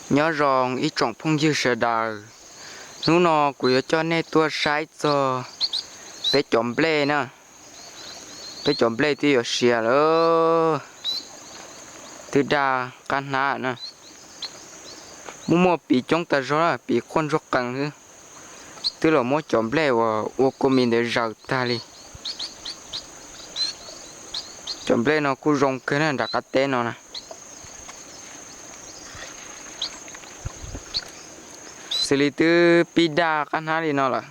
Nyob zoo ib tsoom phooj ywg sawv daws, hnub no kuv yuav coj nej tuaj saib txog peb cov nplej na. Peb cov nplej twb yuav siav lawm, twb daj qab hnab na. Muaj muaj piv coob tag zog, piv quaj ntsuag qees xwb. Twb los muab cov nplej uas ua kua mis ntawd zaws tag li. Cov nplej no kuj zoo kawg na, nram qab teb no na. Xws li twb pib daj qab hnab li no lawm,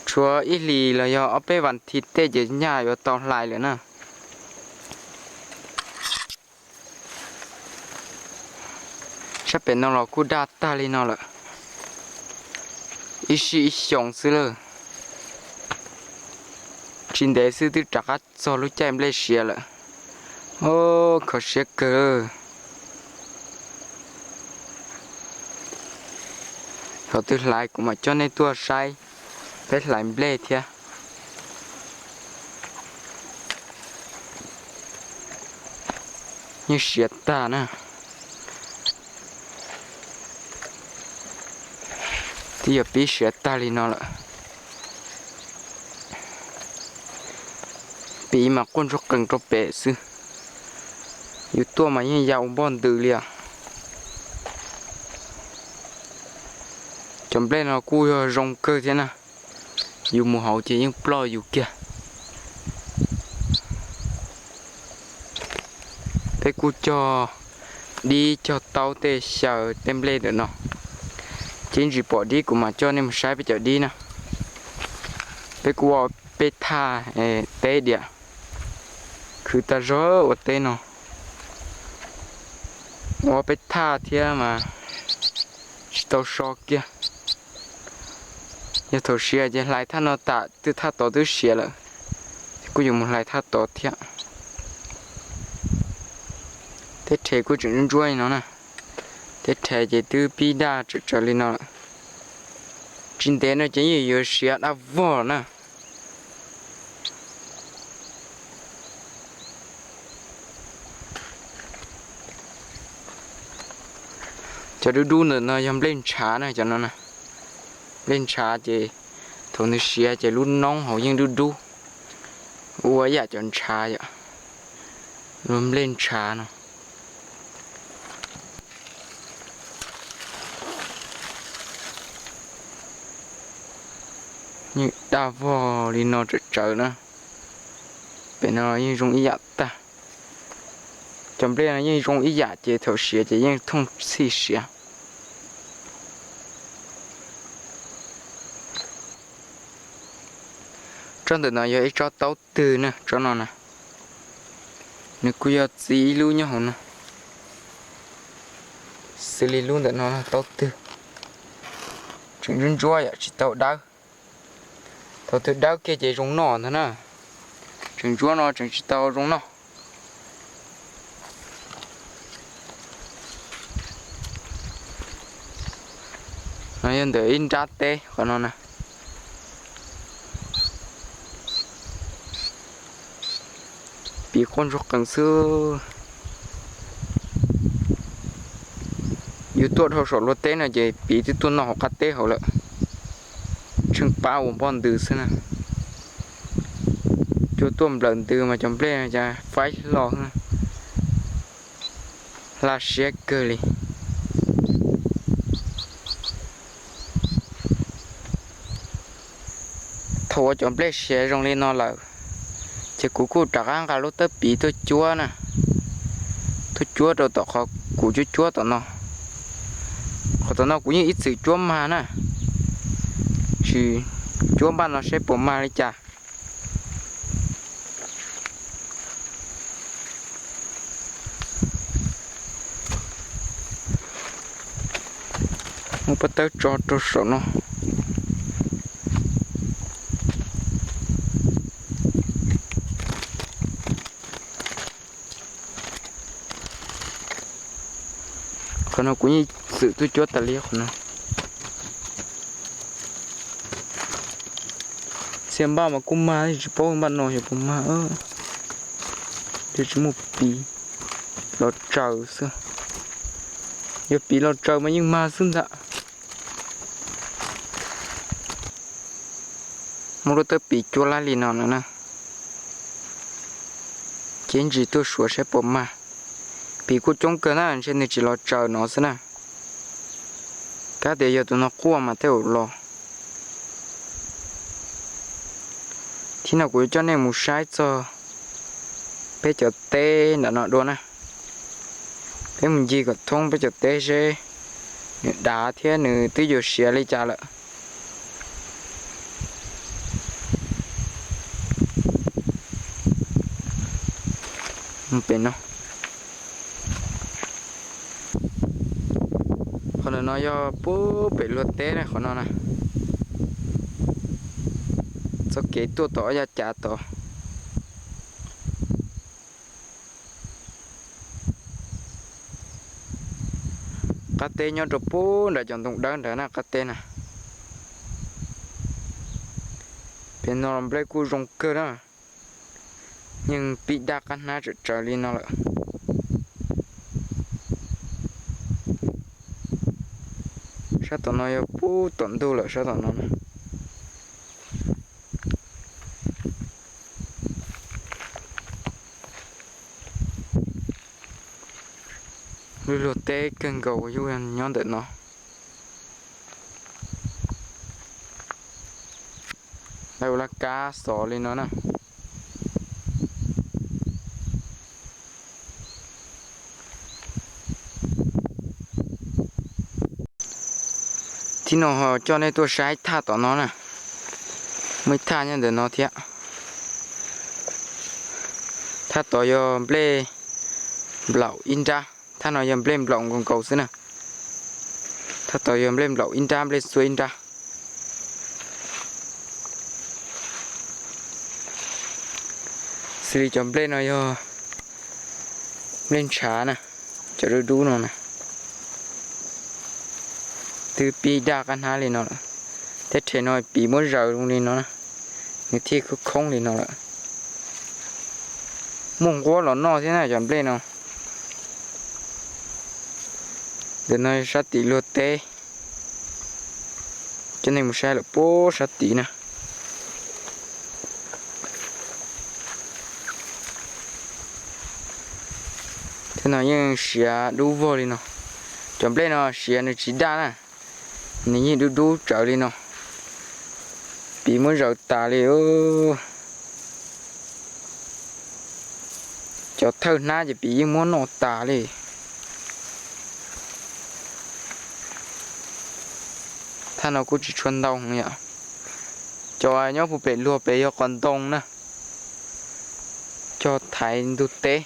tshuav ib hlis los yog ob peb vas thiv tej ces nyaj yuav tau hlais lawm na. Sab pem no los kuj daj tag li no lawm, ib sij ib xyoos xwb lawm. Tsis ntev xwb twb rov qab txog lub caij nplej siav lawm. Kho siab kawg. Thaum twg hlais kuv mam coj nej tuaj saib peb hlais nplej thiab. Yeej siav tag na. Twb yog pib siav tag li no lawm. Piv mas quaj ntsuag qees rau pem xwb. Yus tuaj mas yeej ya ua npoj ntws li os. Cov nplej no kuj yog zoo kawg thiab na. Yus mus hauv ces yeej ploj yus kiag. Peb kuj cog dib cog taub tej xyaw tej nplej ntawm no. Ces ib ntsis pom dib kuv mam coj nej mus saib peb cov dib na. Peb kuj ua peb thaj teb diam, khwv tag zog ua teb no. Ua peb thaj thiab mas tsis tau so kiag. Yog thaum siav ces hlais thaj no tas, twb thaj tod twb siav lawm, kuj yuav mus hlais thaj tod thiab. Teb rhe kuj tseem ntsuab ntsuab li no na. Teb rhe ces twb pib daj tsawv tsawv li no lawm. Tsis ntev no ces yeej yuav siav daj vog na. Cov dub dub ntawm no yog nplej ntshav na, cov no na. Nplej ntshav ces thaum nws siav ces lub noob hauv yeej dub dub, ua ib yam cov ntshav yom, luag nplej ntshav no. Yeej daj vog li no tsawv tsawv na. Pem no yeej zoo ib yam tag. Cov nplej no yeej zoo ib yam ces thaum siav ces yeej thooj txhij siav. Tsob ntawm no yog ib tsob taub twg na, tsob no na. Nws kuj yog txiv ib lub nyob hauv no. Xws li lub ntawm no taub twg, tseem ntsuab ntsuab yom, tsis tau dawb. Thaum twg dawb kiag ces zoo noj ntag na. Tseem ntsuab no tseem tsis tau zoo noj. No yog ntawm ib nrab teb qhov no na. Piv quaj ntsuag qees xwb. Yus tuaj dhau saum luag teb no ces piv twb tuaj noj hauv qab teb hauv lawm. Tsheej pab ua npoj ntws xwb na. Cua tuaj nplawm ntws mas cov nplej no cas faib hlo, hla siab kawg li. Thaum uas cov nplej siav zoo li no lawm, ces kuv kuj rov qab nqa lub tawb piv tuaj cuab na, tuaj cuab rau tom qhov kuv cuab cuab tom no. Qhov tom no kuv yeej ib txwm cuab mag na, tab sis cuab npaj no seb puas mag li cas. Muab pob tawb tso rau saum no. Qhov no kuv yeej txwm tuaj cuab tas li qhov no. Txhia npaj mas kuj mag, tsis paub npaj no yog puas mag, twb tsis muaj piv, los tsaws xwb. Yog piv los tsaws mas yeej mag xwb ntag. Muaj lub tawb piv cuab lab li no no na. Ces ntsis tuaj suav saib puas mag. Piv kuj coob kawg na, ntshe nws tsis los tsaws no xwb na. Kab tias yog tus no quaj mas tej zaum los. Thiab no kuv yuav coj nej mus saib txog peb cov teb ntawm no dua na. Peb mus ncig kom thoob peb cov teb seb nws dav thiab nws twb yuav siav li cas lawm. Pem no, qhov ntawm no yog pub pem luag teb na, qhov no na. Txoj kev tuaj tom ob yaj cav tod. Qab teb nyob rau pub nram cov ntoo dawb ntawd na, qab teb na. Pem no los nplej kuj zoo kawg na, yeej pib daj qab hnab tsawm tsawv li no lawm. Sab tom no yog pub tom ntug lawm sab tom no na. Lub luag teb kawg nkaus yug nyob ntawm no. Lawv ua laj kab xov li no na. Tib no ho coj nej tuaj saib thaj tom no na. Muaj ib thaj nyob ntawm no thiab. Thaj tod yog nplej nplaum ib nrab, thaj no yog nplej nplaum nkaus nkaus xwb na. Thaj tod yog nplej nplaum ib nrab, nplej xuab ib nrab. Xws li cov nplej no yog nplej ntshav na, cov dub dub no na. Twb pib daj qab hnab li no lawm. Teb rhe no piv muab zaws zoo li no na, nws thiaj khoob khoob li no lawm. Muaj nquab los noj thiab na cov nplej no. Ntawm no sab tim luag teb, coj nej mus saib lawm puag sab tid na. Thiab no yeej siav dub vog li no. Cov nplej no siav nws tsis daj na, nws yeej dub dub tsawv li no. Piv muab zaws tas li. Cov thawj hnab ces piv yeej muab noj tas li. Thaj no kuj tsis tshua ntau heev yom. Cov nyob puag pem luag pem yog qos ntoo na, cog thaiv ntug teb.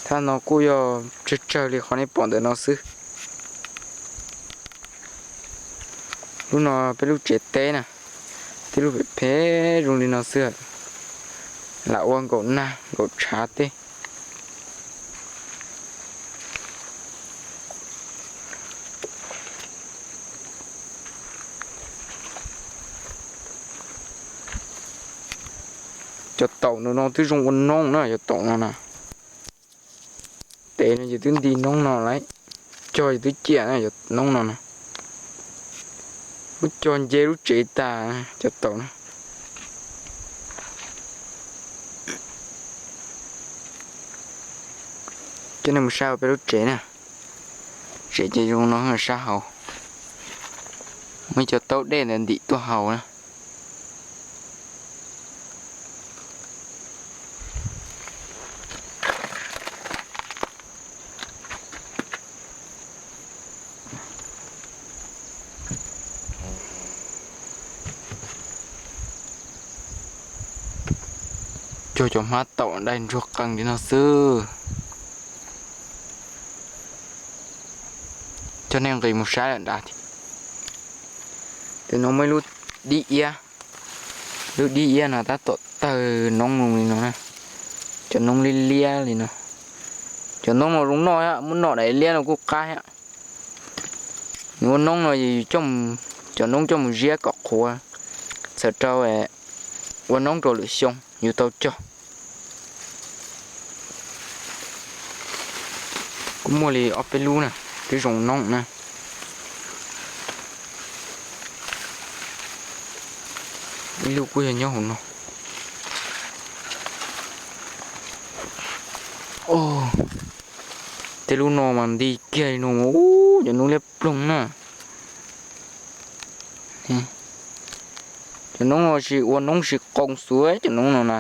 Thaj no kuj yog tsawg tsawg li qhov nej pom ntawm no xwb. Lub no peb lub tsev teb na, tib lub phem phem zoo li no xwb, lam ua nkaum nag nkaum tshav teb. Cov taum no twb zoo ua noob na, cov taum no na. Tes no ces twb nti noob no lawm, cog ces twb ciaj na, cov noob no na. Lub cog nce lub tsev tas cov taum no. Coj nej mus saib peb lub tsev na. Tsev ces zoo no sab hauv, muaj ib co taub dej ntawd ntim tuaj hauv na. Cog cov hmab taum dai ntsuag qees li no xwb. Coj nej nqis mus saib lawm nrad. Tus no muaj ib lub dib iab, lub dib iab no tab tom tawg noob li no na. Cov noob liab liab li no, cov noob no zoo noj, muab noj daim liab no kuj qab thiab. Nws ua noob no, cov noob coj mus ziab kom qhuav, txhawm rau ua noob rau lwm xyoo. yuav tau cog. Kuj muaj li ob peb lub na, twb zoo noob na. Ib lub kuj yog nyob hauv no. Tej lub no mas nti kiag li no, ub, cov noob liab ploog na. Cov noob no tsis ua noob tsis qoo xwb cov noob no na.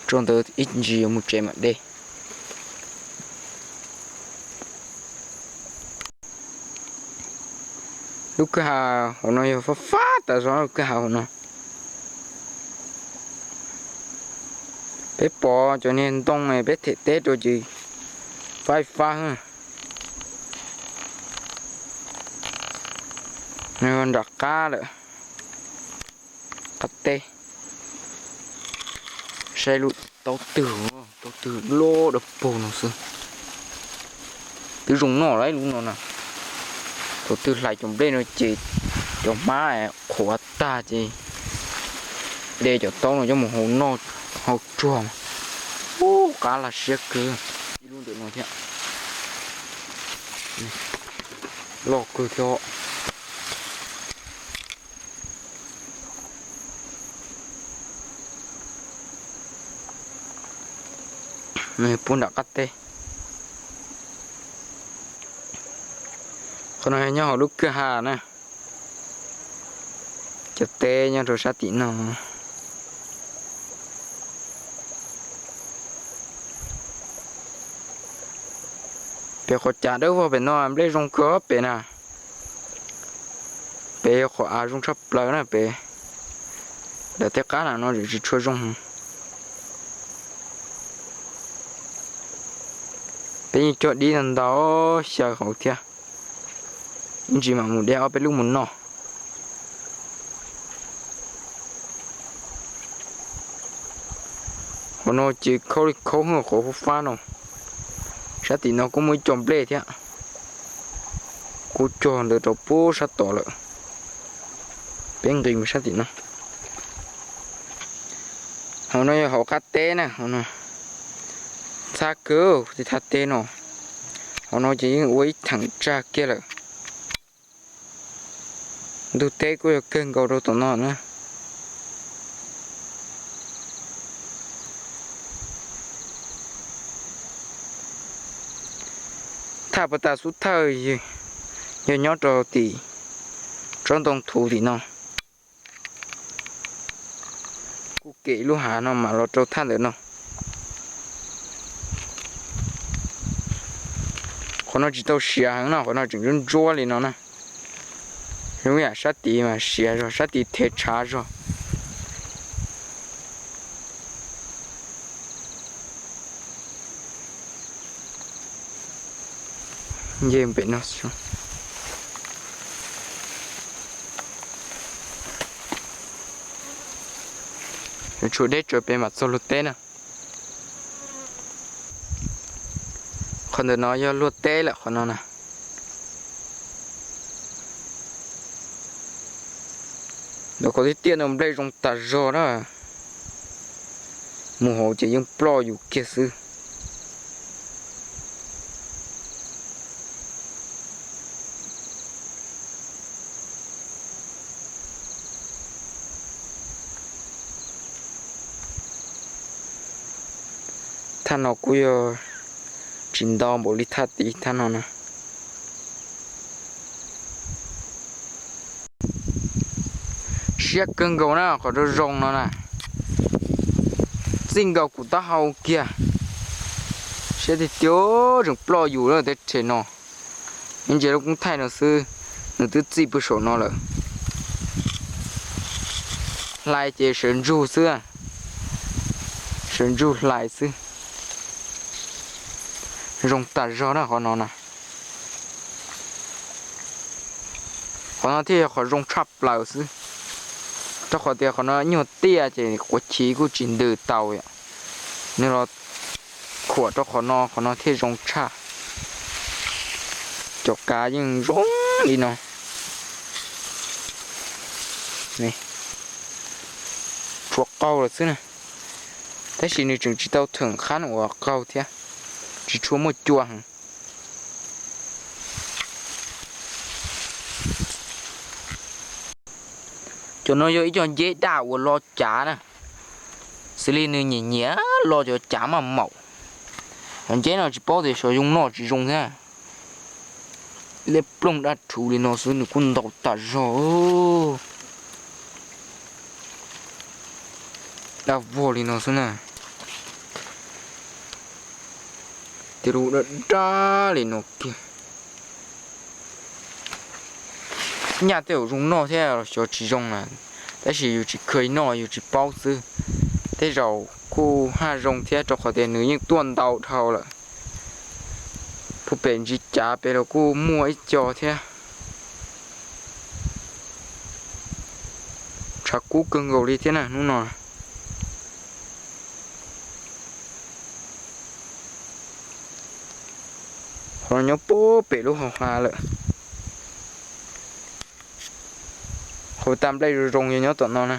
Tso ntawd ib ntsis yuav mus tsev mam de. Lub kwj ha hauv no yog fab fab tas zog lub kwj ha hauv no. Peb pov cov niag ntoo peb them teb rau ces fab fab. Nram qab lawm, qab teb. Saib lub taub twg, taub twg loj dawb paug no xwb. Twb zoo noj lawm lub no na. Thaum twg hlais cov nplej no ces cov hmab qhuav tag ces de cov taub no coj mus hau noj hau tsuag. Ub, qab laj siab kawg. Ib lub ntawm no thiab, loj kawg thiab. Puag nram qab teb. Qhov no nyob hauv lub kwj ha na. Cov teb nyob rau sab tim no. Pem qhov cav dawb vog pem no nplej zoo kawg pem na. Pem yog qhov av zoo tshaj plaws na pem. Lawv tej qab na no tsis tshua zoo. Peb yeej cog dib ntau ntau xyaw hauv thiab. Ib ntsis mam mus de ob peb lub mus noj. Hauv no ces khaub li khaub qhov fab fab no. Sab tim no kuj muaj ib co nplej thiab. Kuj cog ntawd rau puag sab tod lawm. Peb nqis mus sab tim no. Hauv no yog hauv qab teb na, hauv no ntxhab kawg tej thaj teb no. Hauv no ces yeej ua ib theem tsag kiag lawm. Ntug teb kuj yog kawg nkaus rau tom no na. Thaj puas tas xub thawj yog nyob rau tim tsob ntoo thuv tim no. Kuj kem lub hav no mam los rau thaj ntawm no. Qhov no tsis tau siav heev no, qhov no tseem ntsuab ntsuab li no na. Zoo yam sab tid mas siav zog, sab tid thev tshav zog. Nce pem no, tshuav deb tsawv pem mam txog luag teb na. Qhov ntawm no yog luag teb lawm qhov no na. Ntawm qhov tiaj tiaj no nplej zoo tas zog na. Mus hauv ces yeej ploj yus kiag xwb. Thaj no kuj yog tsis ntau npaum li thaj tid, thaj no na. Siab kawg nkaus na, qhov zoo zoo no na. Txij nkaus kuv taub hau kiag. Siab tiag tiag, tseem ploj yus lawm tej rhe no. Ib ntsia lub koob thaij no xwb, nws twb txij puag saum no lawm. Hlais ces sawv ntsug xwb, sawv ntsug hlais xwb. Zoo tas zog na qhov no na. Qhov no thiaj yog qhov zoo tshaj plaws xwb, rau qhov tias qhov no nyuag tiaj ces quav chiv kuj tsis ntws tau, nws los khuam rau qhov no, qhov no thiaj zoo tshaj. Cov kav yeej zoo li no. Tshuav qaug lawm xwb na, tab sis nws tseem tsis tau theem qhab uas qaug thiab, tsis tshua muaj cua heev. Cov no yog ib co nceb daj uas lo cav na, xws li nws nyiam nyiam lo cov cav maj maum. Cov nceb no tsis paub tias xyov zoo noj tsis zoo thiab. Liab ploog daj rhuv li no xwb nws kuj ntau tas zog. Daj vog li no xwb na. Tej lub daj daj li no kiag. Nyaj tej zaum zoo noj thiab los xyov tsis zoo na, tab sis yus tsis kheev noj yus tsis paub xwb. Tej zaum kuj haj zoo thiab rau qhov tias nws yeej tuaj ntau dhau lawm. Puag pem ntsis cav pem los kuj muaj ib co thiab. Tshav kub kawg nkaus li thiab na hnub no. Qhov no nyob puag pem lub hau ha lawm. Qhov tag nplej zoo zoo yog nyob tom no na.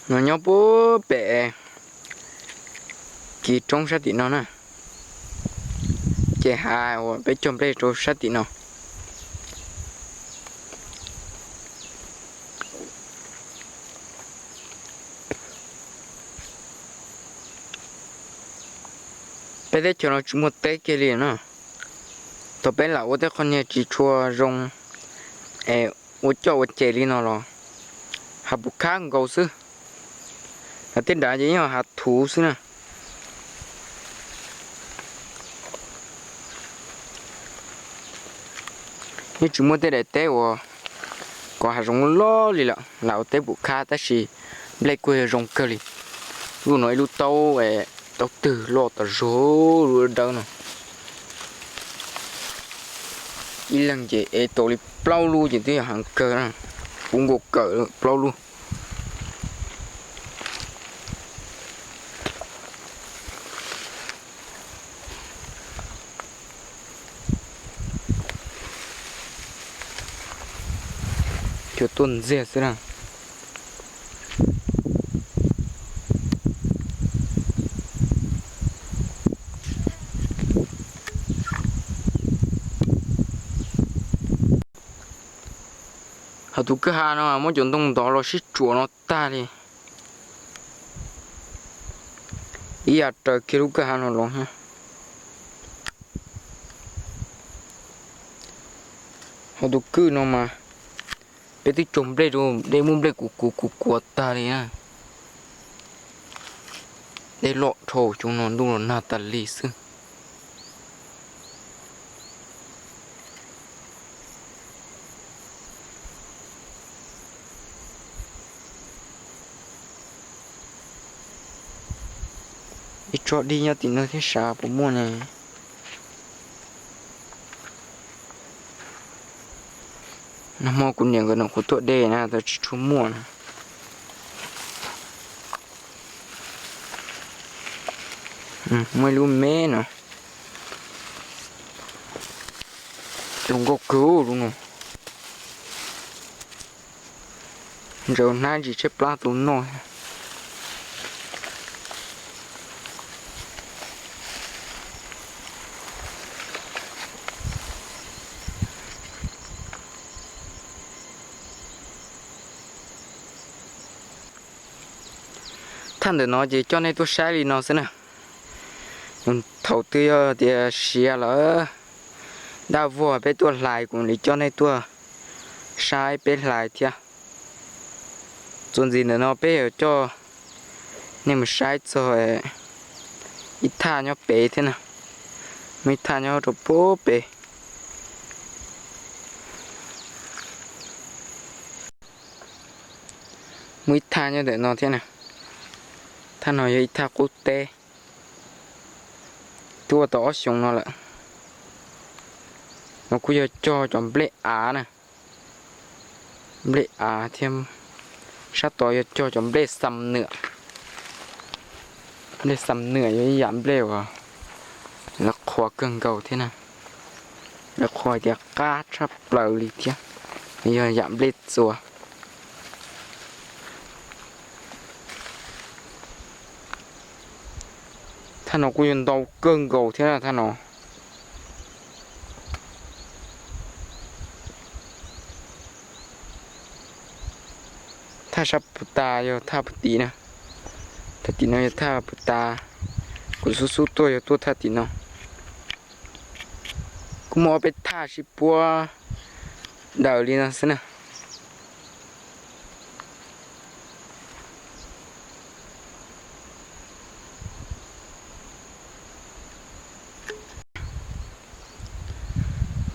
No nyob puag pem kiv roob sab tim no na. Ces ha uas peb cog nplej rau sab tim no. Peb teb chaws no tsis muaj teb kiag li na. Thaum peb lam ua tej qhov niag tsis tshua zoo es ua coj ua ces li no los ha pum khab nkaus xwb. Tej nrad ces yeej ha thuv xwb na. Yeej tsis muaj tej daim teb uas kom hav zoov loj li lawm, lam ua teb pum khab tab sis nplej kuj yog zoo kawg li. Lub no ib lub taub, taub twg loj tas zog, lub dawb dawb no. Ib leeg ces ev tau li plaub lub ces twb yog heev kawg na, puv nkaus kawm plaub lub. Cua tuaj ntxiag xwb na. Hos tus kwj ha no muab cov ntoo ntov los sib tsuam no tag li. Ib yam raws kiag lub kwj ha no los thiab. Hos tus kwj no mas peb twb cog nplej rau, dej muaj nplej kuv kuv kuv kuav tag li na. Dej loj dhau xyoo no ntuj los nag tas li xwb. Ib tsob dib nyob tim no thiab sav puas muaj ne. Nag hmo kuv niam nkawd nyuam qhuav tuaj de na, tsis tshua muaj na. Muaj ib lub me no. Zoo nkauj kawg lub no. Ntsaws hnab ntsis tshaib plab tus noj. Thaj ntawm no ces coj nej tuaj saib li no xwb na. Thaum twg yog tias siav lawm, daj vog peb tuaj hlais kuv mam li coj nej tuaj saib peb hlais thiab. Txuas ntxiv ntawm no peb yuav coj nej mus saib txog ib thaj nyob pem thiab na. Muaj ib thaj nyob rau puag pem. Muaj ib thaj nyob ntawm no thiab na. Thaj no yog ib thaj qub teb, twb ua tau ob xyoos no lawm. No kuj yog cog cov nplej av na, nplej av thiab. Sab tod yog cog cov nplej xam nwam. Nplej xam nwam yog ib yam nplej uas lawv qhuas kawg nkaus thiab na. Lawv qhuas hais tias qab tshaj plaws li thiab, yog yam nplej txua. Thaj no kuj yuav ntau kawg nkaus thiab na thaj no. Thaj sab puag ta yog thaj puag tim na. Thaj tim no yog thaj puag ta. Kuv xub xub tuaj yog tuaj thaj tim no. Kuj muaj ob peb thaj sib puab daws li no xwb na.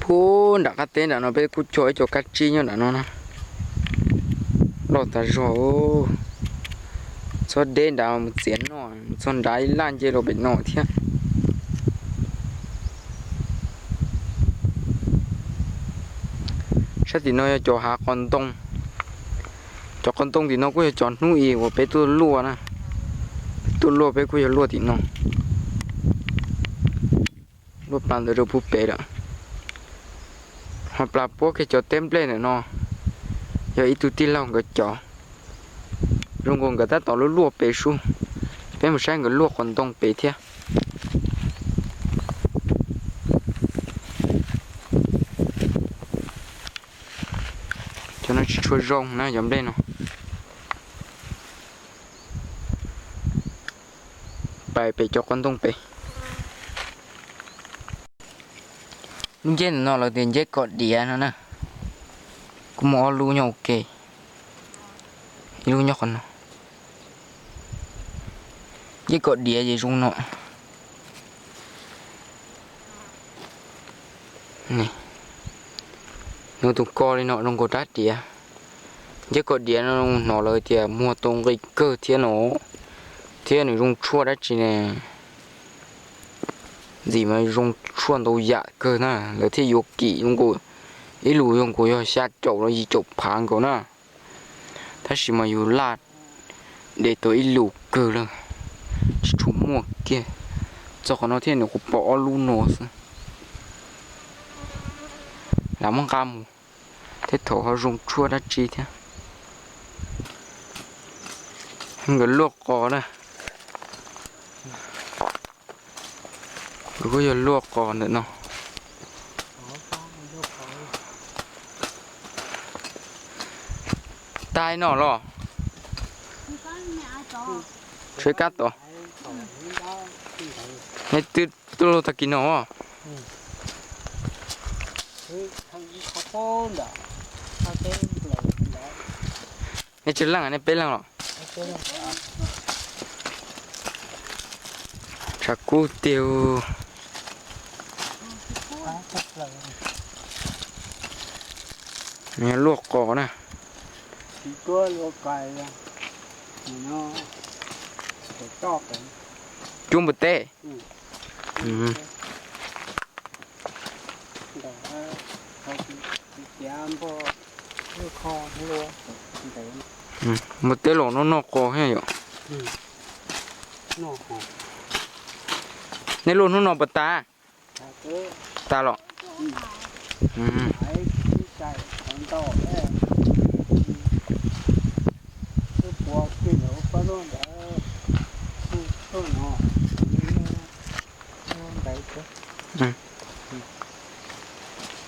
Puag nram qab teb nram no peb kuj cog ib co kab tsib nyob nram no na. Loj tas zog. Txhob deb nrad mus txiav noj, txog nrad ib laj nce rau pem no thiab. Sab tim no yog cov hav qos ntoo. Cov qos ntoo tim no kuj yog cov hnub i uas peb tuaj luaj na. Peb tuaj luaj peb kuj yog luaj tim no. Luaj plas ntawd rau puag pem lawm. Ho plas puab kiag cov teb nplej ntawm no yog ib tug tij laug nkawd cov. Zoo nkaus nkawd tab tom luaj luaj pem sub. Peb mus saib nkawd luaj qos ntoo pem thiab. Cov no tsis tshua zoo na cov nplej no. Pais pem cov qos ntoo pem. Lub nceb ntawm no lawv tias nceb kom diav no na. Kuj muaj ob lub nyob ua ke. Ib lub nyob qhov no. Nceb kom diav ces zoo no. Nws tus ko li no zoo nkaus rab diav. Nceb kom diav no hnov lawv tias muag tau nqi kawg thiab no, thiab nws zoo tshuaj dab tsi ne. Ntxim mas zoo tshuaj ntau yam kawg na, lawv thiaj yuav kim zoo nkaus, ib lus zoo nkaus yog xya caum los yim caum phav nkaus na. Tab sis mas yus laj de tau ib lus kawg lawm, tsis tshua muaj kiag. Txog qhov no thiab nws kuj pom ob lub no xwb. Lam muab nqa mus, tej thaum ho zoo tshuaj dab tsi thiab. Nkawd luaj qos na. Nkawd kuj yog luaj qos ntawm no. Tag no los? Tsheb kab tod. Nej twb tuaj luaj tag kis no os? Nej tsawg leej, nej peb leej los? Tshav kub tiag. Nws luaj qos na. Cub npua teb. Npua teb los noj noj qos thiab yom. Nej luaj hnub no puas tas? Tas los?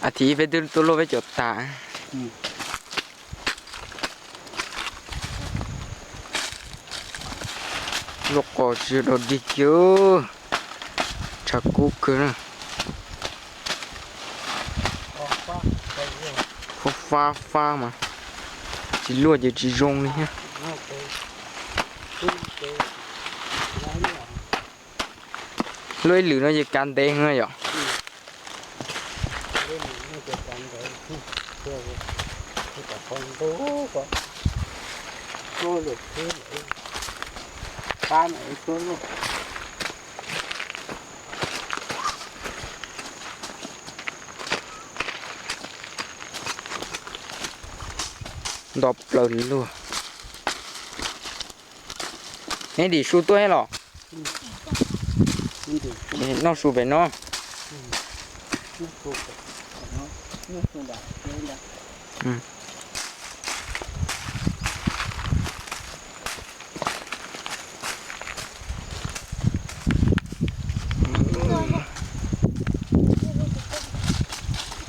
As thiv peb twb tuaj luaj peb cov tas. Luaj qos tsis yog dog dig kiag, tshav kub kawg na. Fab fab mas, tsis luaj ces tsis zoo li thiab. Luaj ib lwm no ces kav ntev heev na yom. Nto plaws luaj. Neb dim su tuaj los? Noj su pem no.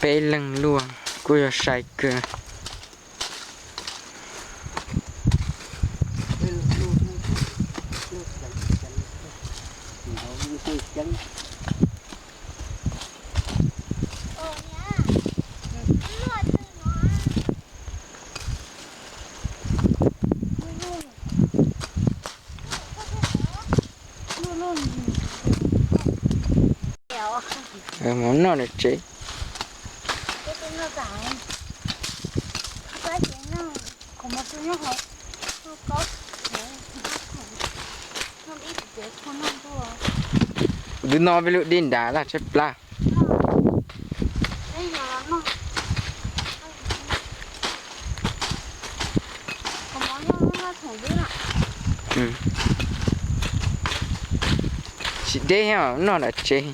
Peb leeg luaj kuj yog sai kawg. Mus noj lawm tsev. Twb no peb lub dib nrad laj tshaib plab. Tsis deb thiab, noj nram tsev.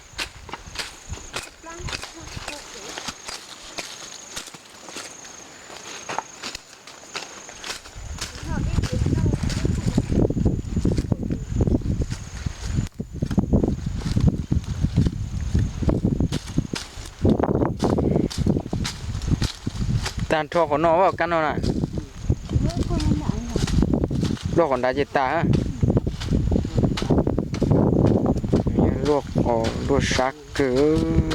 Tag nrho qhov no, kab no na. Luaj qhov nrad ces tas. Luaj qhov luaj sab kawg.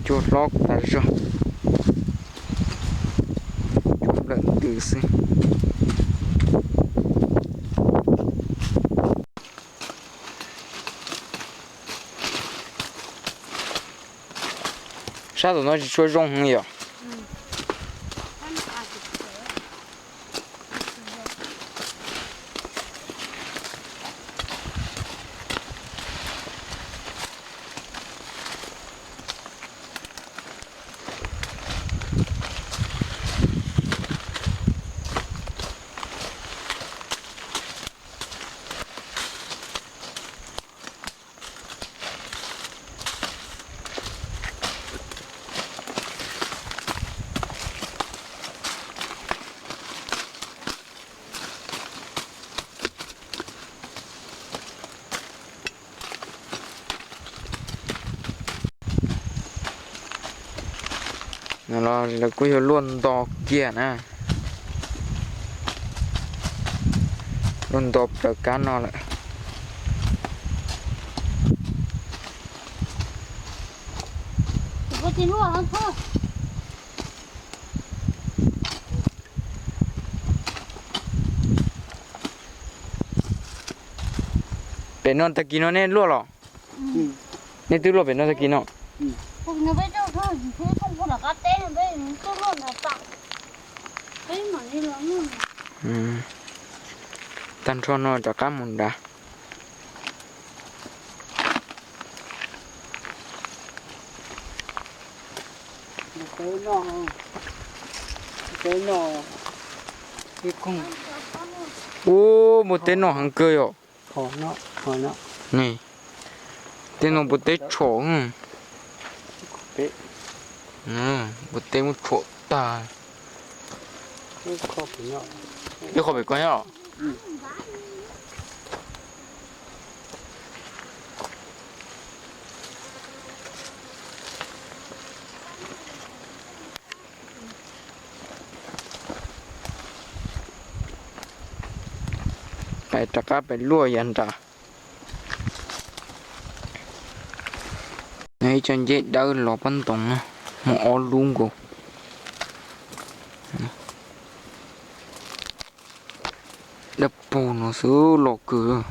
Cua hlob tas zog, cua nplawm ntws xwb. Sab tom no tsis tshua zoo heev yom. No los lawv kuj yuav luaj nto kiag na. Luaj nto plaws kab no lawm. Pem no tag kis no nej luaj los? Nej twb luaj pem no tag kis no? Tag nrho no rov qab mus nrad. Ub, npua teb noj heev kawg yom. Tej no npua teb tshom. Npua teb muab tshom tag. Ib qho pem ko nyob. Peb rov qab pem luaj yav nrad. Ib co nceb dawb los pab ntoos na, muaj ob lub nkaus. Dawb paug no xwb los kawg.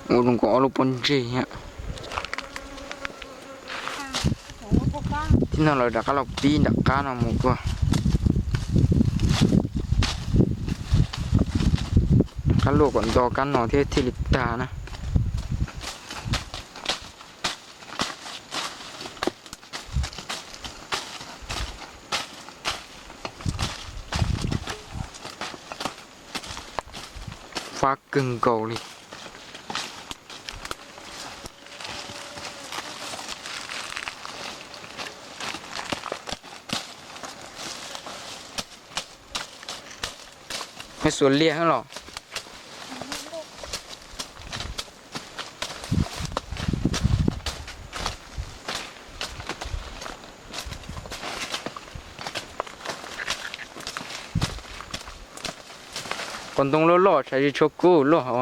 Ua zoo nkaus ob lub pob ntseg thiab. Tib no lawv rov qab los pib nram qab no mus tuaj. Rov qab luaj kom nto kab no thiab thiaj li tag na. Fab kawg nkaus li. Xuas liaj los. Qos ntoo loj loj tshaj tsis tshua kub loj hov.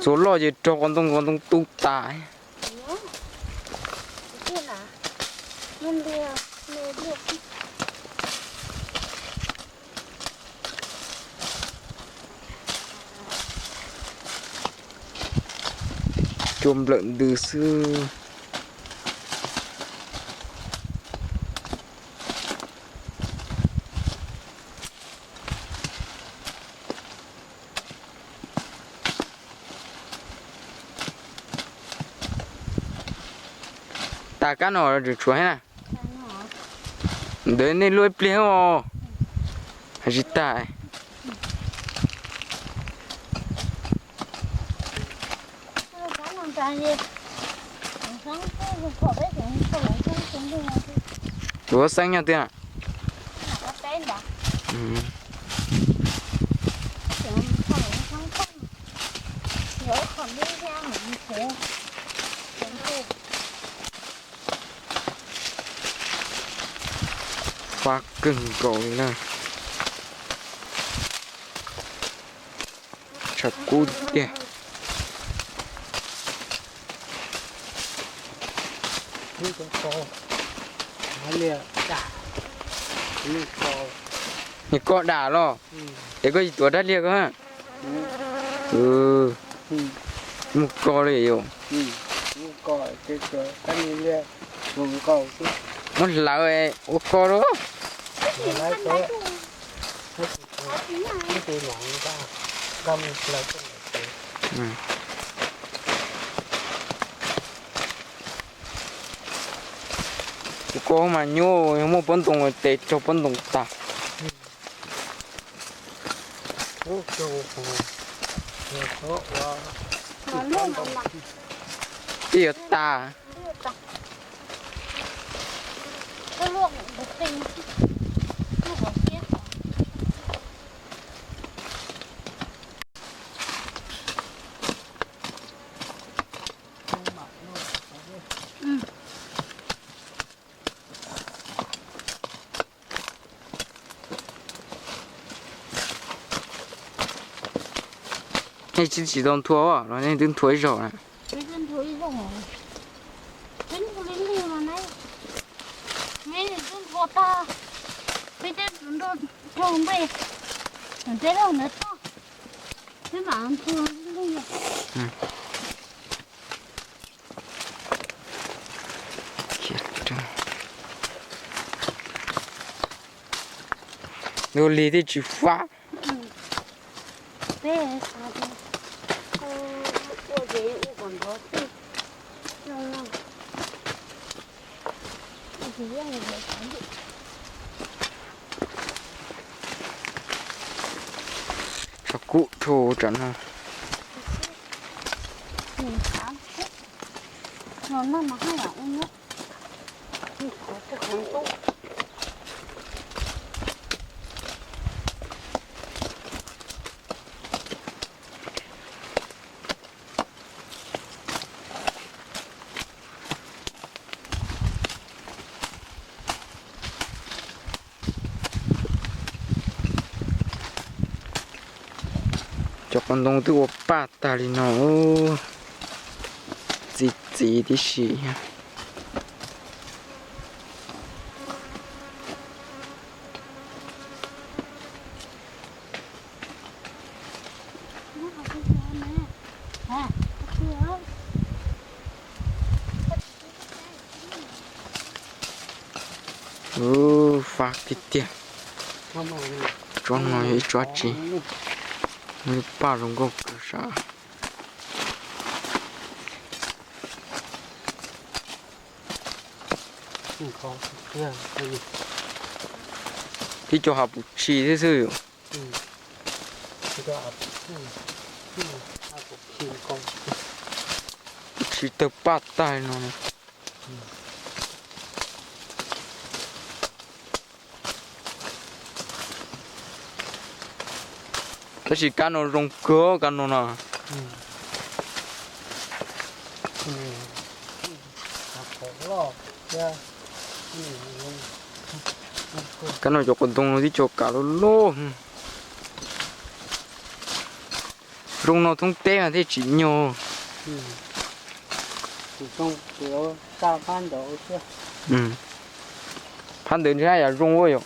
Txuas loj ces raug qos ntoo, qos ntoo tu tas. Cua nplawm ntws xwb. Tas kab no tseem tshuav thiab na. Ntawd nej luaj ib pliag os. Tsis tas. Tus huab xeeb nyob twg na? Fab kawg nkaus li na. Tshav kub tiag. Nws koj dam los, es koj tsis tuav rab liag ko. Mus ko li yus. Muab hlawv ua ko lawm. Ua ko mas nyuaj, yog muaj pob ntoo tes raug pob ntoo tag. Twb yuav tas. Nej tsis tau nthua los nej twb nthua ib zaug na? Ua li thiaj tsis fab. Tshav kub dhau tsam no. Cov qos ntoo twb ua paj tag li no, txi txiv tib si. Fab tiag tiag. Tsob no yog ib tsob tsev, paj zoo nkauj kawg sav. Tib co hav puv tshis thiab xwb. Puv tshis tawg paj tag no. Tab sis kab no zoo kawg kab no na. Kab no cov qos ntoo no tib co kav loj loj. Zoo no thoob teb mas thiaj tsim nyog. Phab ntawd ntshe haj yam zoo ua yom.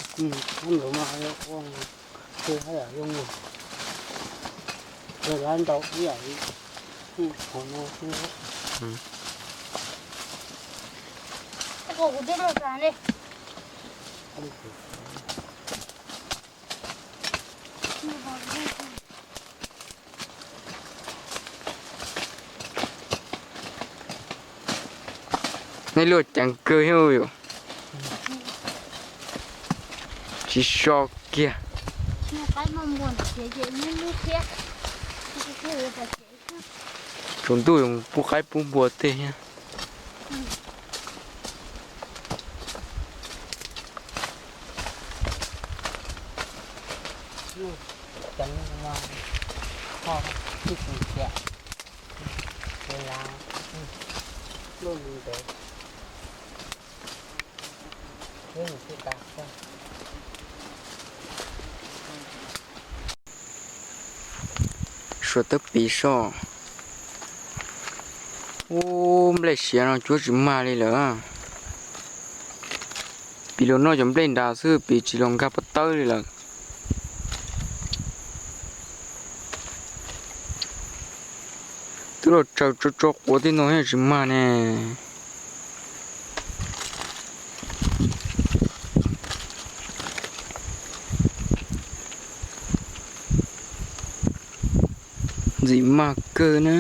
Nej luaj ceev kawg thiab yom. Tsis so kiag. Tsaus ntuj pub qaib pub npua tej thiab. Suav tawb piv soj. Ub, nplej siav no cuab tsis mag li lawm. Piv los noj cov nplej nrad xwb, piv tsis los nkag pob tawb li lawm. Twb los tsaws tso tso quav tej no tsis mag ne. Ntxim mag kawg na.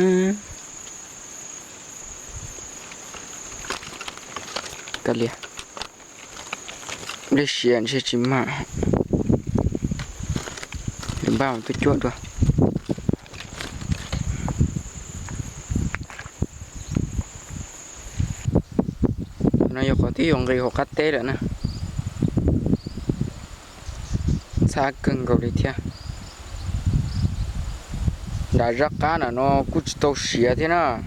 Kav liam, nplej siav ntshe tsis mag. Npaj mus tuaj cuab dua. Qhov no yog qhov twb yuav nqis hauv qab teb lawm na. Ntxhab kawg nkaus li thiab. Nram zaj qab nram no kuj tsis tau siav thiab na.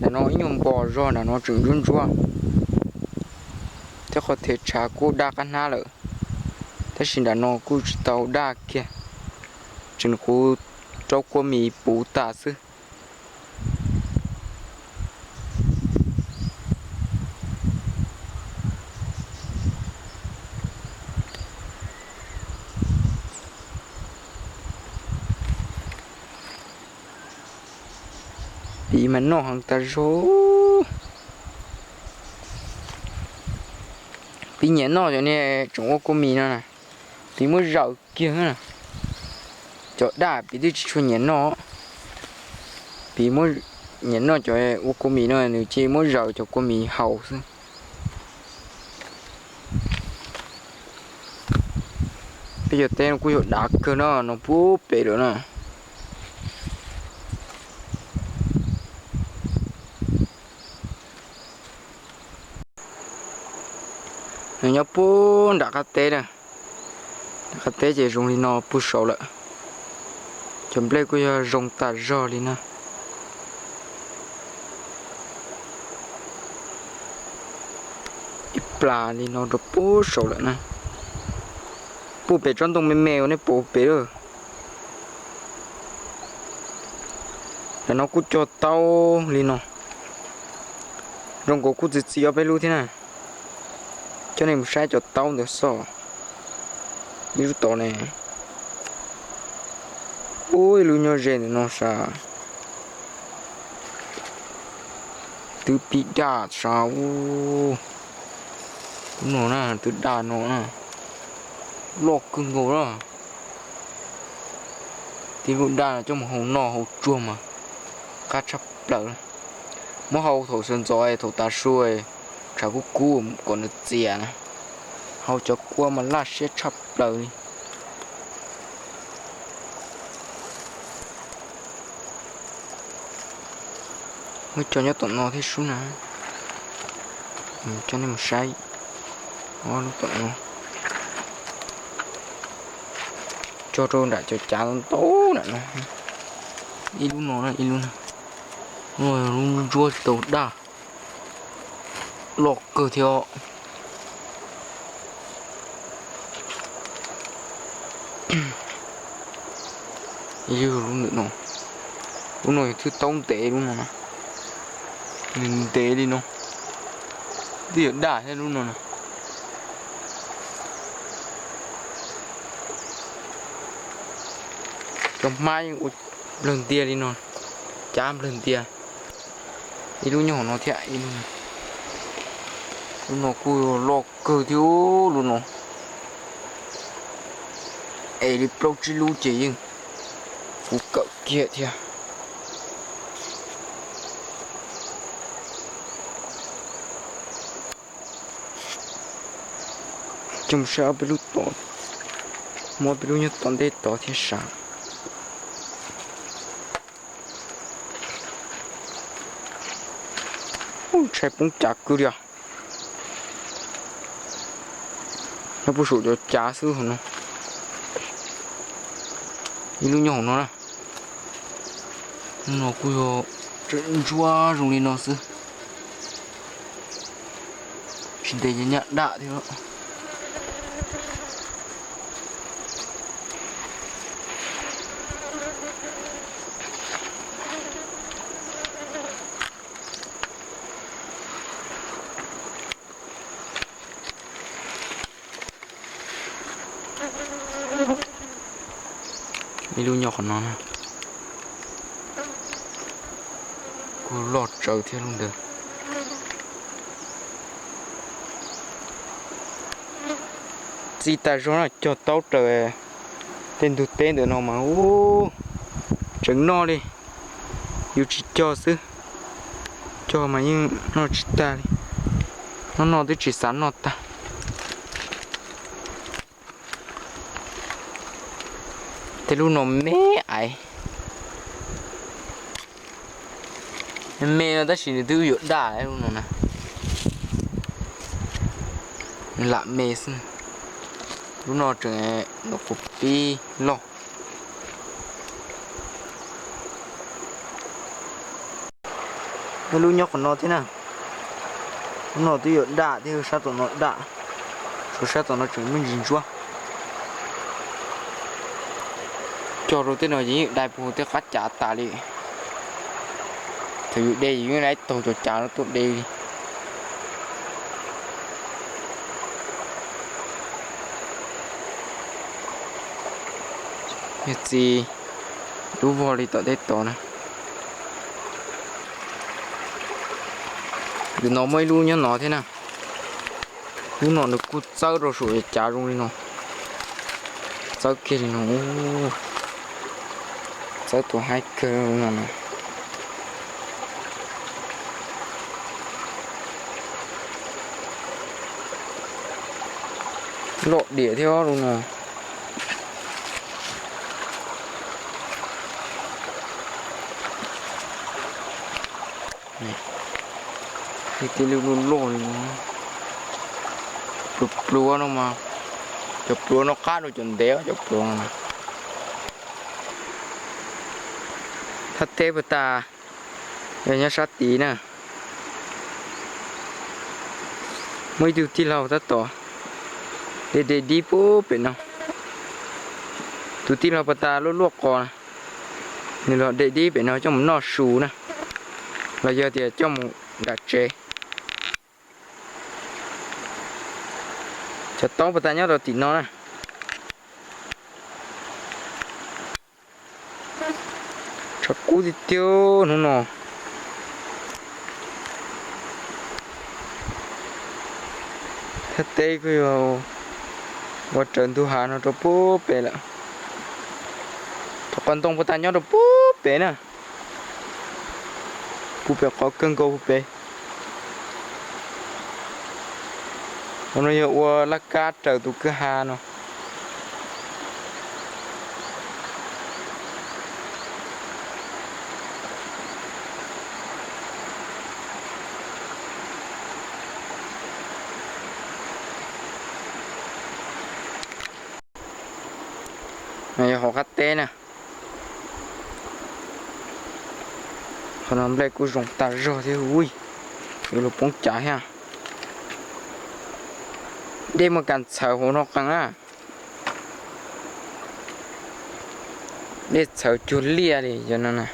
Nram no ib nyuag npos zog, nram no tseem ntsuab ntsuab. Thiab qhov thev tshav kuj daj qab hnab lawm, tab sis nram no kuj tsis tau daj kiag, tseem quv rau kua mis puv tas xwb. Piv mas noj heev tas zog. Piv nyiam noj cov niag tseem ua kua mis no na, piv muab zaws kiag na. Cov daj piv twb tsis tshua nyiam noj. Piv muab nyiam noj cov ua kua mis no, nws cia muab zaws cov kua mis haus xwb. Peb cov teb no kuj yog dav kawg no, no puag pem lawm na. Nws nyob puag nram qab teb na. Nram qab teb ces zoo li no puag saud lawm. Cov nplej kuj yog zoo tas zog li na. Ib plas li no rau puag saud lawm na. Puag pem tsob ntoo me me uas nej pom pem lawm. Ntawm no kuj cog taub li no. Zoo nkaus kuj txi txiv ob peb lub thiab na. Coj nej mus saib cov taub ntawd xwb. Ib lub tod ne. Ub, ib lub nyob ze ntawm no sav. Twb pib daj sav ub. Lub no na, twb daj no na. Loj kawg nkaus na. Tib lub daj no coj mus hau noj hau tsuag mas qab tshaj plaws. Muab hau thaum sawv ntxov thaum tav su, Tshav kub kub kom nws txias na, hau cov kua mas laj siab tshaj plaws li. Muaj cov nyob tom no thiab sub na, coj nej mus saib. Ob lub tom no, cog rau nram cov cav ntau ntau nram no. Ib lub no na, ib lub no, lub ntsuab tsis tau daj, loj kawg thiab. Ib lub ntawm no, lub no yog thwj taub ntev lub no na, nws ntev li no, twb yuav daj thiab lub no na. Cov hmab yeej ua nplawg ntias li no, cav nplawg ntias. Ib lub nyob hauv no thiab ib lub no. Lub no kuj loj kawg thiab lub no. Es li plaub tsib lub ces yeej kuv kawm kiag thiab. Coj mus saib ob peb lub tod, muaj ob peb lub nyob tom ntej tod thiab sav. Ntshai poob cav kawg li os. Nyob puag saum cov cav xwb hauv no. Ib lub nyob hauv no na. Lub no kuj yog tseem ntsuab zoo li no xwb, tsis ntev ces nyaj daj thiab. Ib lub nyob qhov no na, kuj loj tsawv thiab lub ntawd. Txi tas zog na, cog taub raws tej ntug teb ntawm no mas ub, tseem noj li. Yus tsis cog xwb, cog mas yeej noj tsis tag li. Noj noj twb tsis xav noj tag. Tej lub no me aiv, me no tab sis nws twb yuav daj lub no na. Nws lam me xwb. Lub no tseem nws quav pib loj. Ib lub nyob qhov no thiab na. Lub no twb yuav daj thiab, sab tom no daj, tshuav sab tom no tseem me ntsis ntsuab. Cog rau tej no ces yeej dai puag tej qab cav tas li. Thaum yus de yus yeej laib taug cov cav no tuaj de li. Yog txiv lub vog li tom tej tod na. Ntawm no muaj ib lub nyob no thiab na. Lub no nws kuj txawb rau saum cav zoo li no. Txawb kiag li no. Txawb tus haib kawg no na. Loj diam thiab lub no. Tej lub loj loj li no. Pluav pluav no mas, cov pluav no qab rau cov ntev cov pluav no. Thaj teb puag ta, yog nyob sab tid na. Muaj ib tug tij laug tab tom de de dib puag pem no. Tus tij laug puag ta luaj luaj qos, nws los de dib pem no coj mus noj su na, los yog tias coj mus nram tsev. Cov taub puag ta nyob rau tim no na. Tshav kub tiag tiag hnub no. Thaj teb kuj yog ua raws ntug hav no rau puag pem lawm. Cov qos ntoo puag ta nyob rau puag pem na. Puag pem qhov kawg nkaus puag pem. Qhov no yog ua laj kab raws tus kwj ha no. No yog hauv qab teb na. Qhov no nplej kuj zoo tas zog thiab ui. Yuav luag poob cav thiab. Dej muaj kas txhawv hauv no qees na. Dej txhawv cuag liaj li cov no na.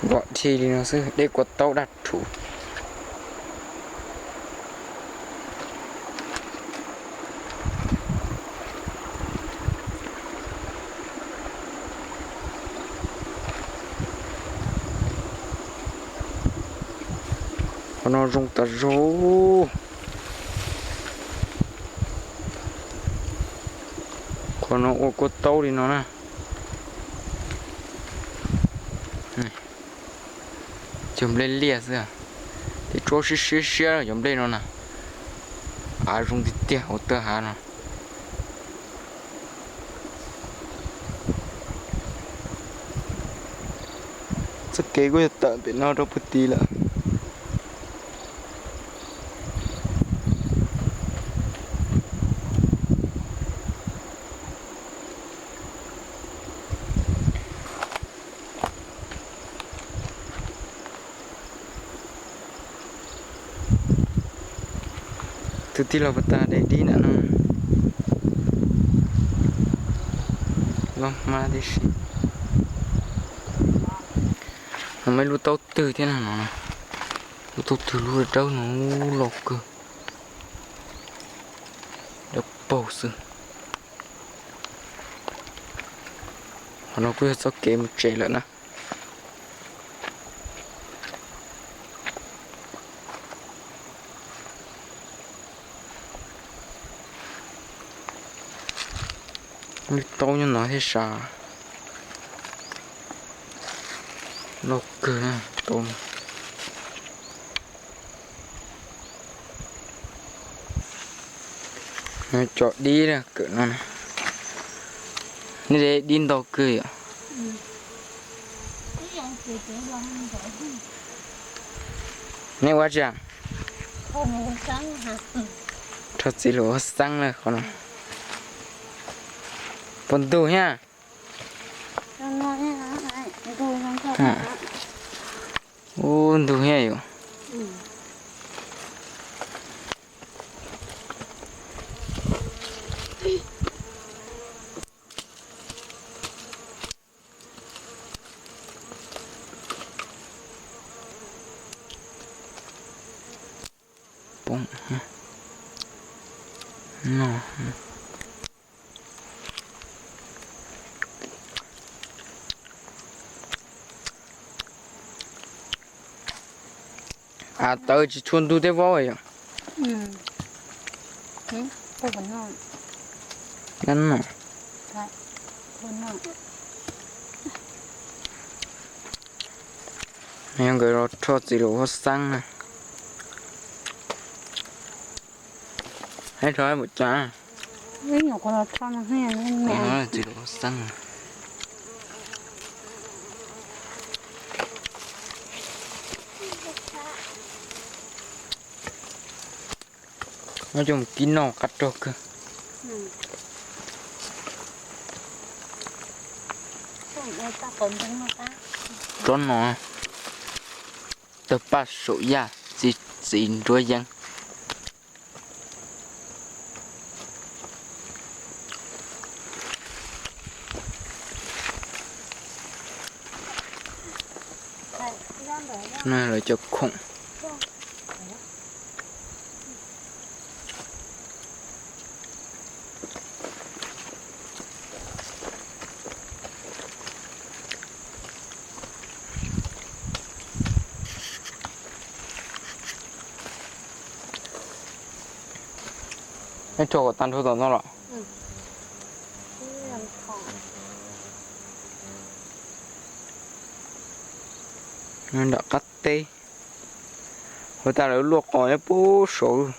Nkom dhi li no xwb, dej kua taub daj rhuv. Qhov no zoo tas zog. Qhov no ua kua taub li no na. Cog nplej liaj xwb, tej tsob siab siab siab cov nplej no na. Av zoo tiag tiag hauv taw hav no. Txoj kev kuj yog tawm pem no rau puag tid lawm. Tus tij laug pas tas de dib ntawm no. Loj hmab tib si. No muaj ib lub taub twg thiab no. Lub taub twg lub dawb no los kawg. Dawb paug xwb. Qhov no kuj yog txoj kev mus tsev lawm na. Lub taub nyob no thiab sav. Loj kawg taub. Cov dib kawm no, nej de dib ntau kawg yom? Nej ua tsi? Rho txiv lus ua xeeb na qhov no. Puas ntug thiab? Ub, ntug thiab yom. Poob no. Av tawv tsis tshua ntug tej vaub yom? Yog nkawd los rho txiv lus ua xeeb na. Rho mus cas? Txiv lus ua xeeb. Nyob coj mus kib noj qab rog kawg. Tsob no, tawg paj saum yaj, txiv nruab yeeb. No lawv cov khoom. Neb rho kom tag nrho tom no los? Nram qab teb. Ua tas lawv luaj qos nyob puag saud.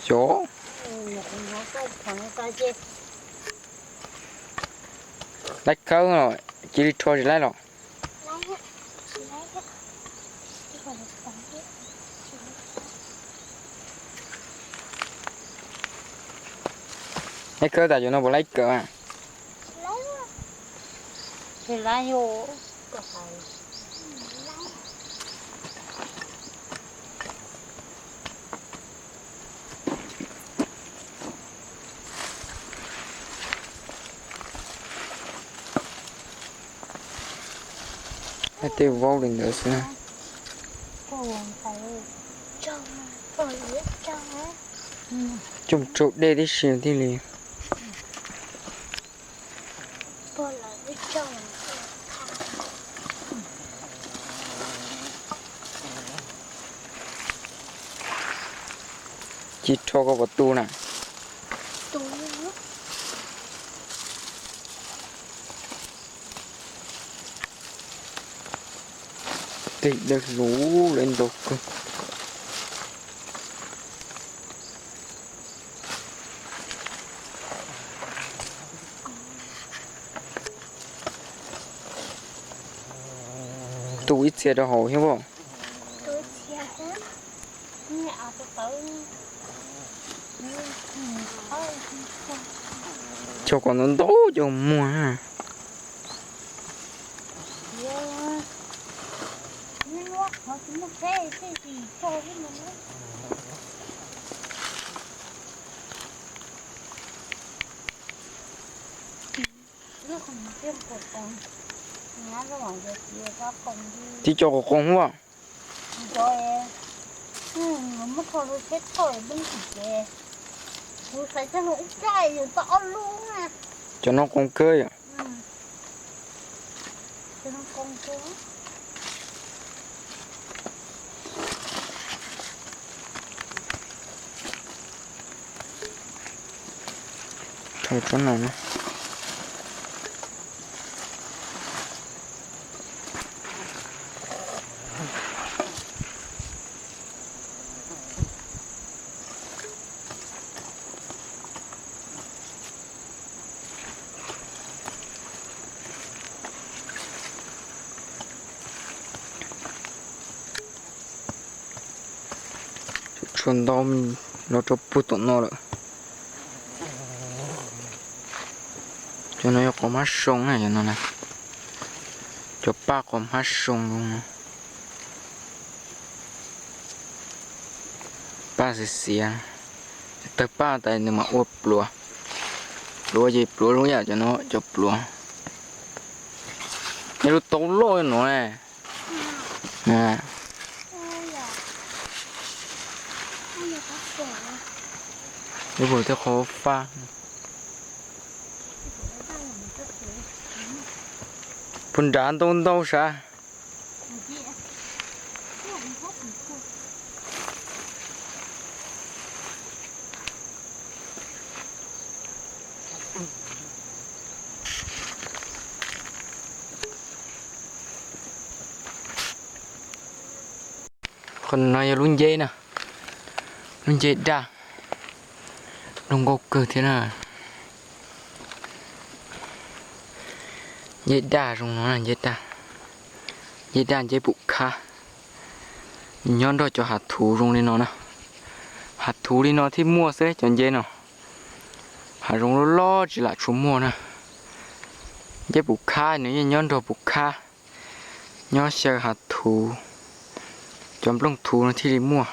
Xyov. Laib khawb los cia li rho tsis laib los. Laib khawb tas cov no puas laib kawm? Tej vaub li ntawd xwb na. Coj mus rau dej tib si thiaj li. Tsis rho koj puas tu na? Tej dawb lug lawv ntau kawg. Tu ib txhia rau hauv thiab as. Cog kom ntau ntau cov muag na. Tib co qoos qoos as. Cov no qoos kawg yom. Rho tsob no na. Tshuav ntau los rau puag tom no lawm. Cov no yog qos hmab soo na, cov no na, cov paj qos hmab soo no. Paj xiav xiav, tawg paj tas nws mam ua pluav. Pluav ces pluav zoo yam cov no, cov pluav. Nws lub taub loj no ne. Yuav puas tej qhov faj. Puas nrad ntau ntau sav. Qhov no yog lub nceb na, lub nceb daj, zoo nkauj kawg thiab na. Nceb daj zoo no, nceb daj, nceb daj nceb pum khab. Nyob nrog cov hav thuv zoo li no na, hav thuv li no thiaj muaj xwb cov nceb no. Hav zoov loj loj tsis lam tshua muaj na. Nceb pum khab nws yeej nyob nrog pum khab, nyob xyaw hav thuv, cov nplooj thuv no thiaj li muaj.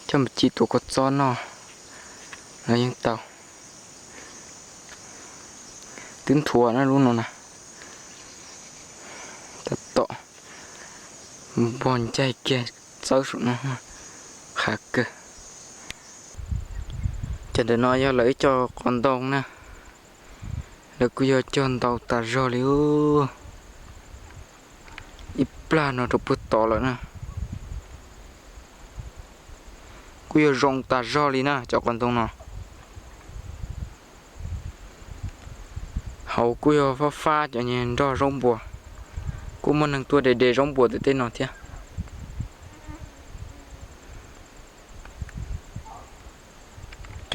Coj mus ci tua kua txob noj los yeej tau. Twb nthuav na lub no na. Tab tom npog ncaig kiag txawb saum no, qhav kawg. Cov ntawm no yog lawv ib co qos ntoo na, lawv kuj yog cog ntau tas zog li. Ib plag no rau puag tod lawm na. Kuj yog zoo tas zog li na cov qos ntoo no. Hauv kuj yog fab fab cov nrog zaub npua. Kuj muaj neeg tuaj de de zaub npua tim tej no thiab.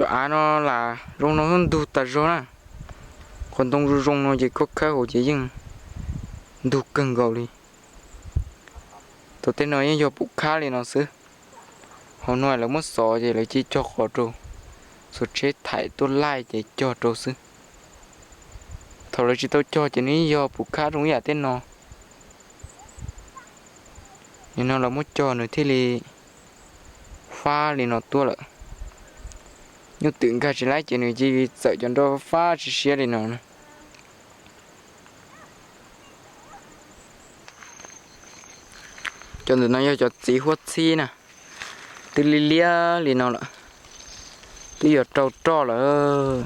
Cov av no lam zoo no ntug tas zog na. Qhov ntoo zoo zoo no ces koj khawb hauv ces yeej ntug kawg nkaus li. Thaum tej no yeej yog pum khab li no xwb. Hauv no lawv muab xov ces lawv cia cog qos rau, xuas tsheb thaim tuaj laij ces cog rau xwb. Thaum lawv tsis tau cog ces nws yeej yog pum khab zoo ib yam tej no. Nim no lawv muab cog nws thiaj li fab li no tuaj lawm. Nyuj twm nkag tsis laib ces nws cia li txawm cov nroj fab siab siab li no. Cov ntawm no yog cov txiv huab txhib na, twb liab liab li no lawm, twb yuav rau roj lawm.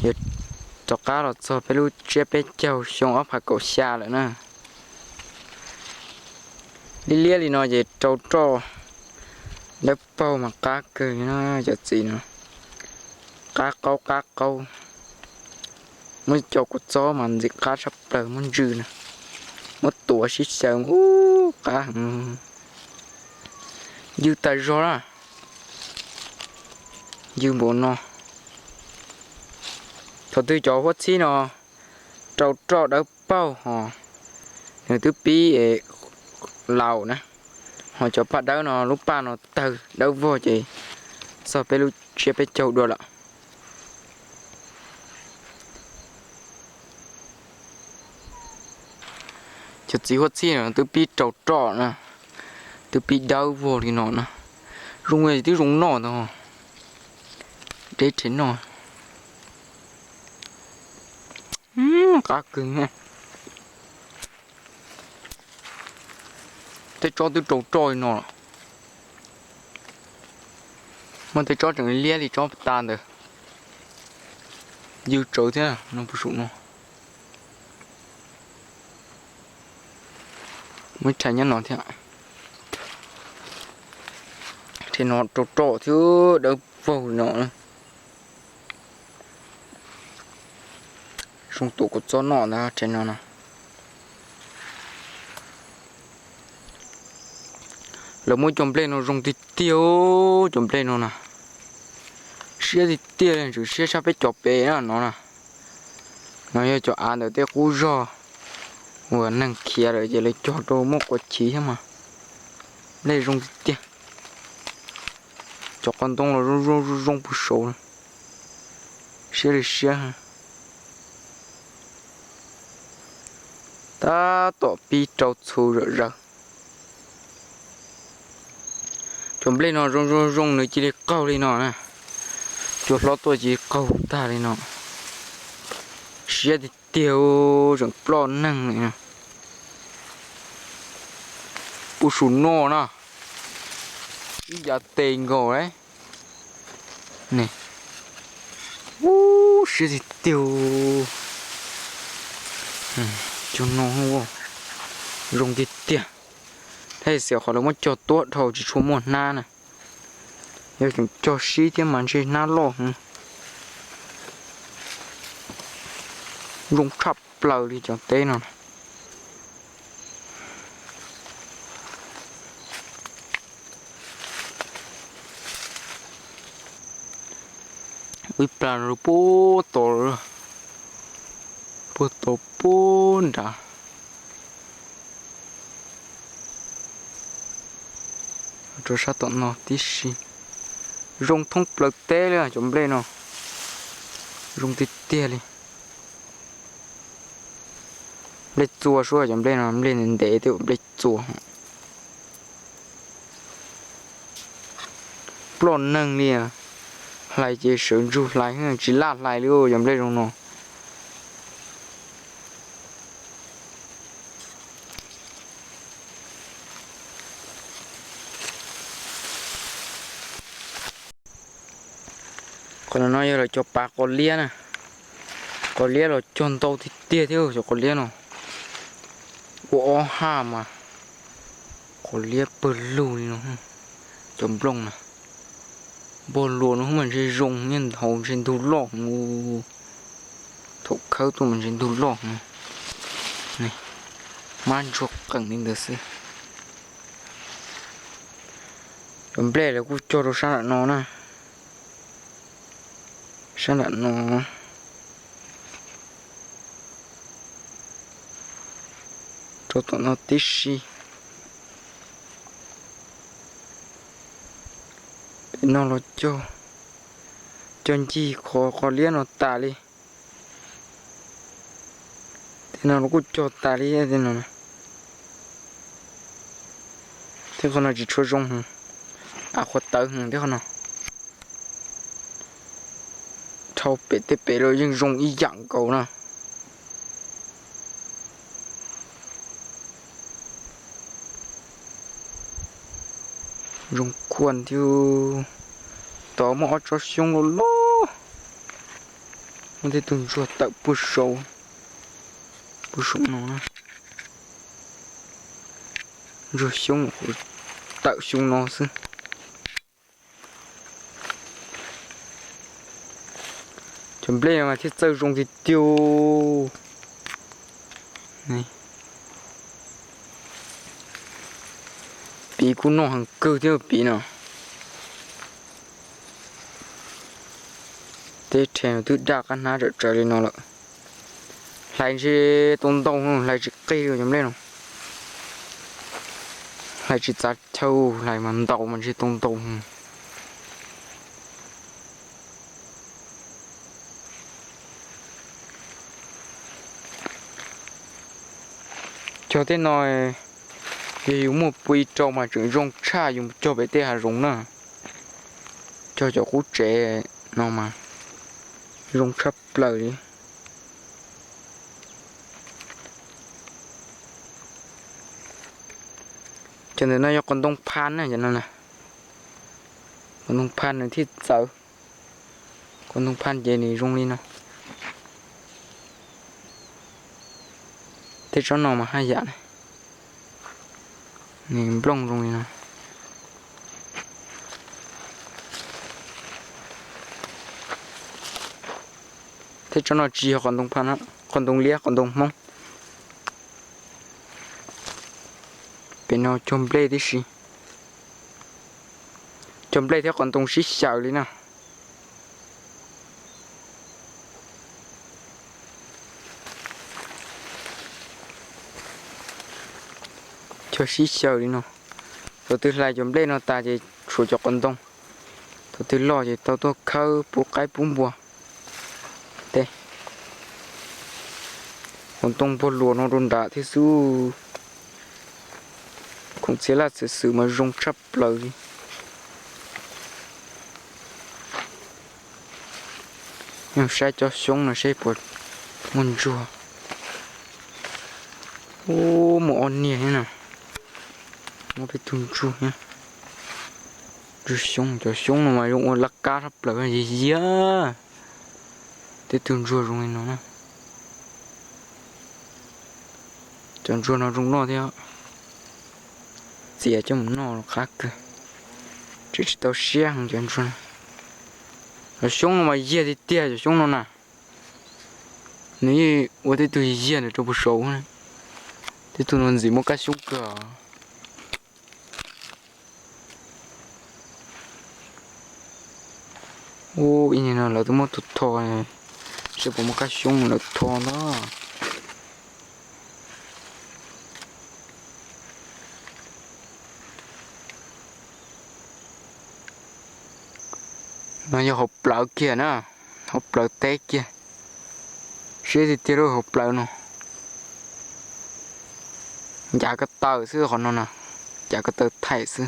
Yuav rov qab los txog peb lub tsiab peb caug xyoo ob phav kaum xya lawm na. Liab liab li no ces rau roj dawb paug mas qab kawg li na cov txiv no. Qab qaub qab qaub. Muab cov kua txob mas ntxim qab tshaj plaws, muab ntsws na, muab tuav sib xyaw ub qab heev. Ywg tas zog na, ywg npaum no. Thaum twg cov huab txhib no rau roj dawb paug ho nws twb pib laus na, ho cov paj dawb no lub paj no tawg dawb vog ces txog peb lub tsiab peb caug dua lawm. Cov txiv huab txhib no twb pib rau roj na, twb pib dawb vog li no na. Zoo twb zoo noj ntag, deb rhe noj. Qab kawg. Tej tsob twb rau roj li no lawm. Muaj tej tsob tseem liab li tsob tas ntawd. Ywg tsawv thiab no, puag saum no. Muaj ib rhe nyob no thiab. Rhe no rau roj thiab dawb paug li no. Zoo tuav kua txob noj ntag rhe no na. Lawv muab cov nplej no zoo tiag tiag, cov nplej no na. Siab tiag tiag li, tseem siab tshaj peb cov pem na no na. No yog cov av ntawm tej qub zog uas neeg khiav lawm ces lawv cog rau muaj quav chiv thiab mas. Nplej zoo tiag tiag. Cov qos ntoo los zoo zoo zoo puag saud. Siab li siab. Tab tom pib rau txhuv zom zaws. Cov nplej no zoo zoo zoo nws cia li qaug li no na. Cua hlob tuaj cia li qaug tag li no. Siab tiag tiag, tseem ploj neeg li. Puag saum no na, ib yav tes nkaus li. Ub, siab tiag tiag. Cog no zoo tiag tiag. Thiab xiam qhov lawv muab cog tuab dhau tsis tshua muaj hnab na. Yog tseem cog sib thiab mas ntshe hnab loj heev. Zoo tshaj plaws li cov teb no. Ib plag rau puag tod, puag tod puag nrad. Rau sab tom no tib si. Zoo thoob plaws teb li cov nplej no. Zoo tiag tiag li. Nplej txua suab cov nplej no, nplej ntev ntev tej uas nplej txua. Ploj neeg li. Hlais ces sawv ntsug hlais, tsis laj hlais li cov nplej zoo no. Qhov no yog lawv cov pav qos liab na. Qos liab los cog ntau tiag tiag thiab cov qos liab no. Ua ob haj mas qos liab pawg lug li no. Cov nplooj na, npog luas no mas ntshe zoo, nyob hauv ntshe ntug loj heev. Thaum khawb tuaj mas ntshe ntug loj heev. Mab ntsuag qees li ntawd xwb. Cov nplej lawv kuj cog rau sab nram no na. Sab nram no rau tom no tib si. Pem no los cog, cog ncig qhov qos liab no tas li. Tej no los kuj cog tas li tej no. Thiab qhov no tsis tshua zoo, av qhuav tawv heev thiab qhov no. Dhau pem tej pem los yeej zoo ib yam nkaus na. Zoo khuaj thiab. Tod muaj ob tsob xyoob loj loj, muaj tej tug ntsuag tawm puag saud, puag saum no na. Ntsuag xyoob tawm xyoo no xwb. Cov nplej no mas thiaj txawj zoo tiag tiag. Piv kuj noj heev kawg thiab piv no. Teb rhe twb daj qab hnab tsawm tsawv li no lawm. Hlais ntshe tau ntau, hlais tsis qig li cov nplej no. Hlais tsis txav chaw, hlais mas ntau mas ntshe tau ntau. Cog tej no, yog yus muaj pua ib rau mas tseem zoo tshaj yus cog pem tej hav zoov na. Cog cov qub tsev no mas zoo tshaj plaws li. Cov ntawm no yog qos ntoo phaj na, cov no na. Qos ntoo phaj nws thiaj txawv. Qos ntoo phaj ces nws zoo li no. Tej tsob no mas haj yam, nws nplooj zoo li no. Tej tsob no tsis yog qos ntoo phaj, qos ntoo liab, qos ntoo Hmoob. Pem no cog nplej tib si, cog nplej thiab qos ntoo sib xyaw li na. Cog sib xyaw li no. Thaum twg hlais cov nplej no tas ces tshuav cov qos ntoo. Thaum twg loj ces tau tuaj khawb pub qaib pub npua. Tej qos ntoo npog luas no rau nram thiab xwb. Khoom txiav laj txiav xwm mas zoo tshaj plaws li. Saib cov xyoob no seb puas muaj ntsuag. Ub, muaj ob niag thiab na. Muaj peb tug ntsuag thiab. Ntsuag xyoob, cov xyoob no mas zoo ua laj kab tshaj plaws, yiag yiag. Tej tug ntsuag zoo li no na. Cov ntsuag no zoo noj thiab. Txiav coj mus noj los qab kawg. Tseem tsis tau siab heev cov ntsuag no. Cov xyoob no mas yiag tiag tiag cov xyoob no na. Nws yeej ua tej tug yiag ntawm rau puag saud. Tej tug no ntxim muaj kab xyoob kawg. Ub, ib niag no lawv twb muab tho, seb puas muaj kab xyoob lawv tho ntag. No yog hauv plawv kiag na, hauv plawv teb kiag. Siab tiag tiag lub hauv plawv no. Ncav ko taw xwb qhov no na, ncav ko taw thaim xwb.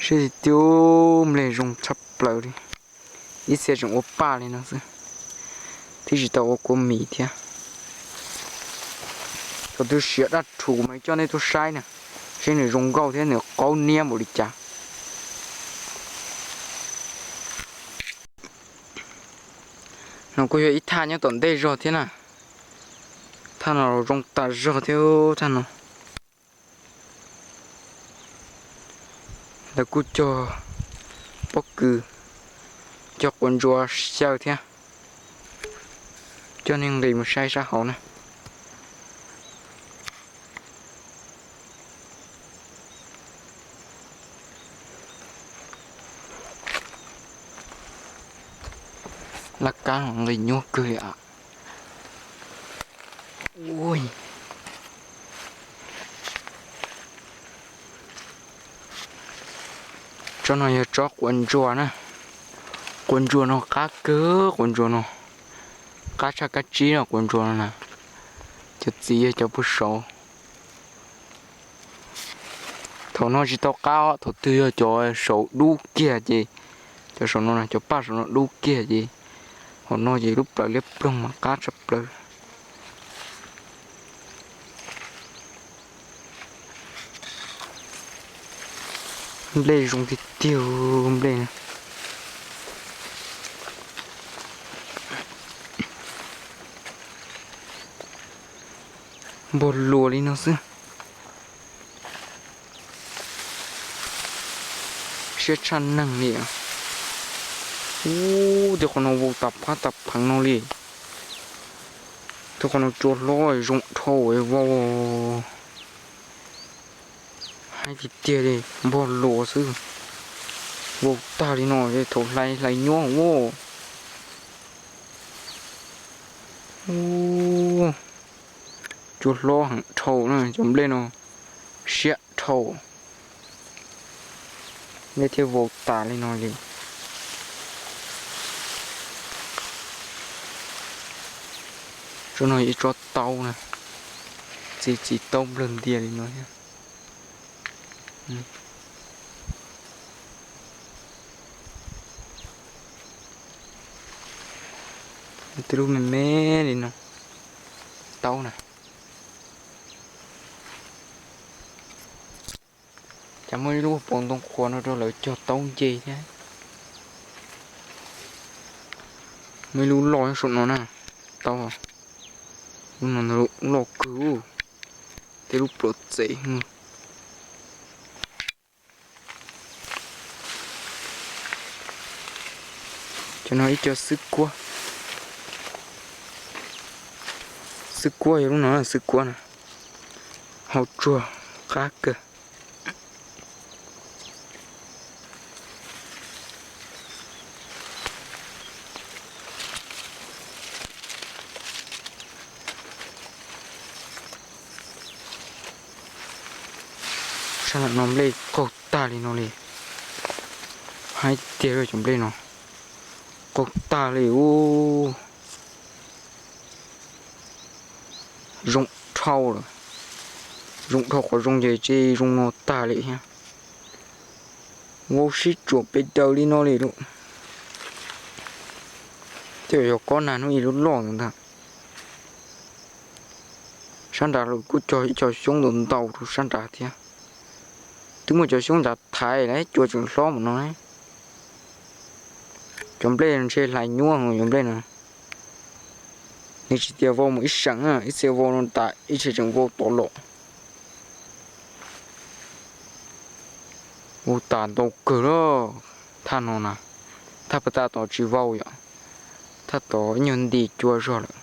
Siab tiag tiag, nplej zoo tshaj plaws li. Ib txhia tseem ua paj li no xwb, twb tsis tau ua kua mis thiab. Thaum twg siav daj rhuv mas coj nej tuaj saib na, seb nws zoo nkauj thiab nws qaub niab npaum li cas. No kuj yog ib thaj nyob tom ntej zog thiab na. Thaj no zoo tas zog thiab thaj no. Lawv kuj cog pob kws, cog quav ntsuas xyaw thiab. Coj nej nqis mus saib sab hauv na. Laj kab no nqis nyuaj kawg li a. Ui, tsob no yog tsob quav ntsuas na. Quav ntsuas no qab kawg, quav ntsuas no qab tshaj kab tsib no, quav ntsuas no na. Cov txiv yog cov puag saud. Thaum no tsis tau qab, thaum twg yog cov saud dub kiag ces, cov saum no, cov paj saum no dub kiag ces hauv no ces lub plawv liab ploog mas qab tshaj plaws. Nplej zoo tiag tiag nplej na. Npog luas li no xwb. Siab tshaj neeg li. Ub, tej qhov no vau tas phab tas pheev no li. Tej qhov no cua hlob zoo dhau vau. Haib tiag tiag li, npog luas xwb. Vau tag li no thaum hlais hlais nyuaj ua. Cua hlob heev dhau na, cov nplej no siab dhau. Nplej thiaj vau tas li no li. Tsob no ib tsob taub na, txiv txiv taub nplawg ntias li no thiab. Tej lub me me li no, taub na. Cas muaj ib lub paus ntoo qhuav no rau lawv cog taub nce thiab. Muaj ib lub loj saum no na, taub. Lub no loj kawg, tej lub pluav txev. Cov no ib co xwb kuab. Xwb kuab yog lub no xwb kuab na. Hau tsuag qab kawg. Sab nram no nplej qaug tag li no li. Haib tiag cov nplej no, qaug tag li ub. Zoo dhau lawm, zoo dhau qhov zoo ces tsis zoo no tag li thiab. Vau sib tsuam pes daws li no li lauj. Tej yog kob nag hnub ib lub loj ntawd ntag. Sab nrad los kuj cog ib co xyoob ntau ntau rau sab nrad thiab. Twb muaj cov xyoob nrad thaiv lawm cua tseem hlob mus no. Cov nplej no ntshe hlais nyuaj cov nplej no. Nws tsis tias vau mus ib seem, ib txhia vau no tas ib txhia tseem vau tod los. Vau tas ntau kawg lawm. Thaj no na, thaj puag ta tod tsis vau yom, thaj tod ib nyuag nti cua zog lawm.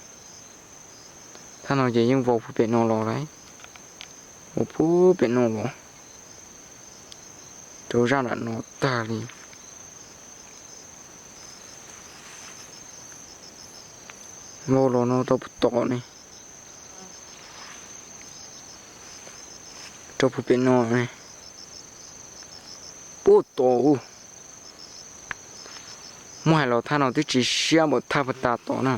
Thaj no ces yeej vau puag pem no los lawm, vau puag pem no los rau zaj nram no tag li. Vau los no tau puag tom ne, rau puag pem no ne, puag tom. Muab hais los thaj no twb tsis siab npaum thaj puag ta tod na,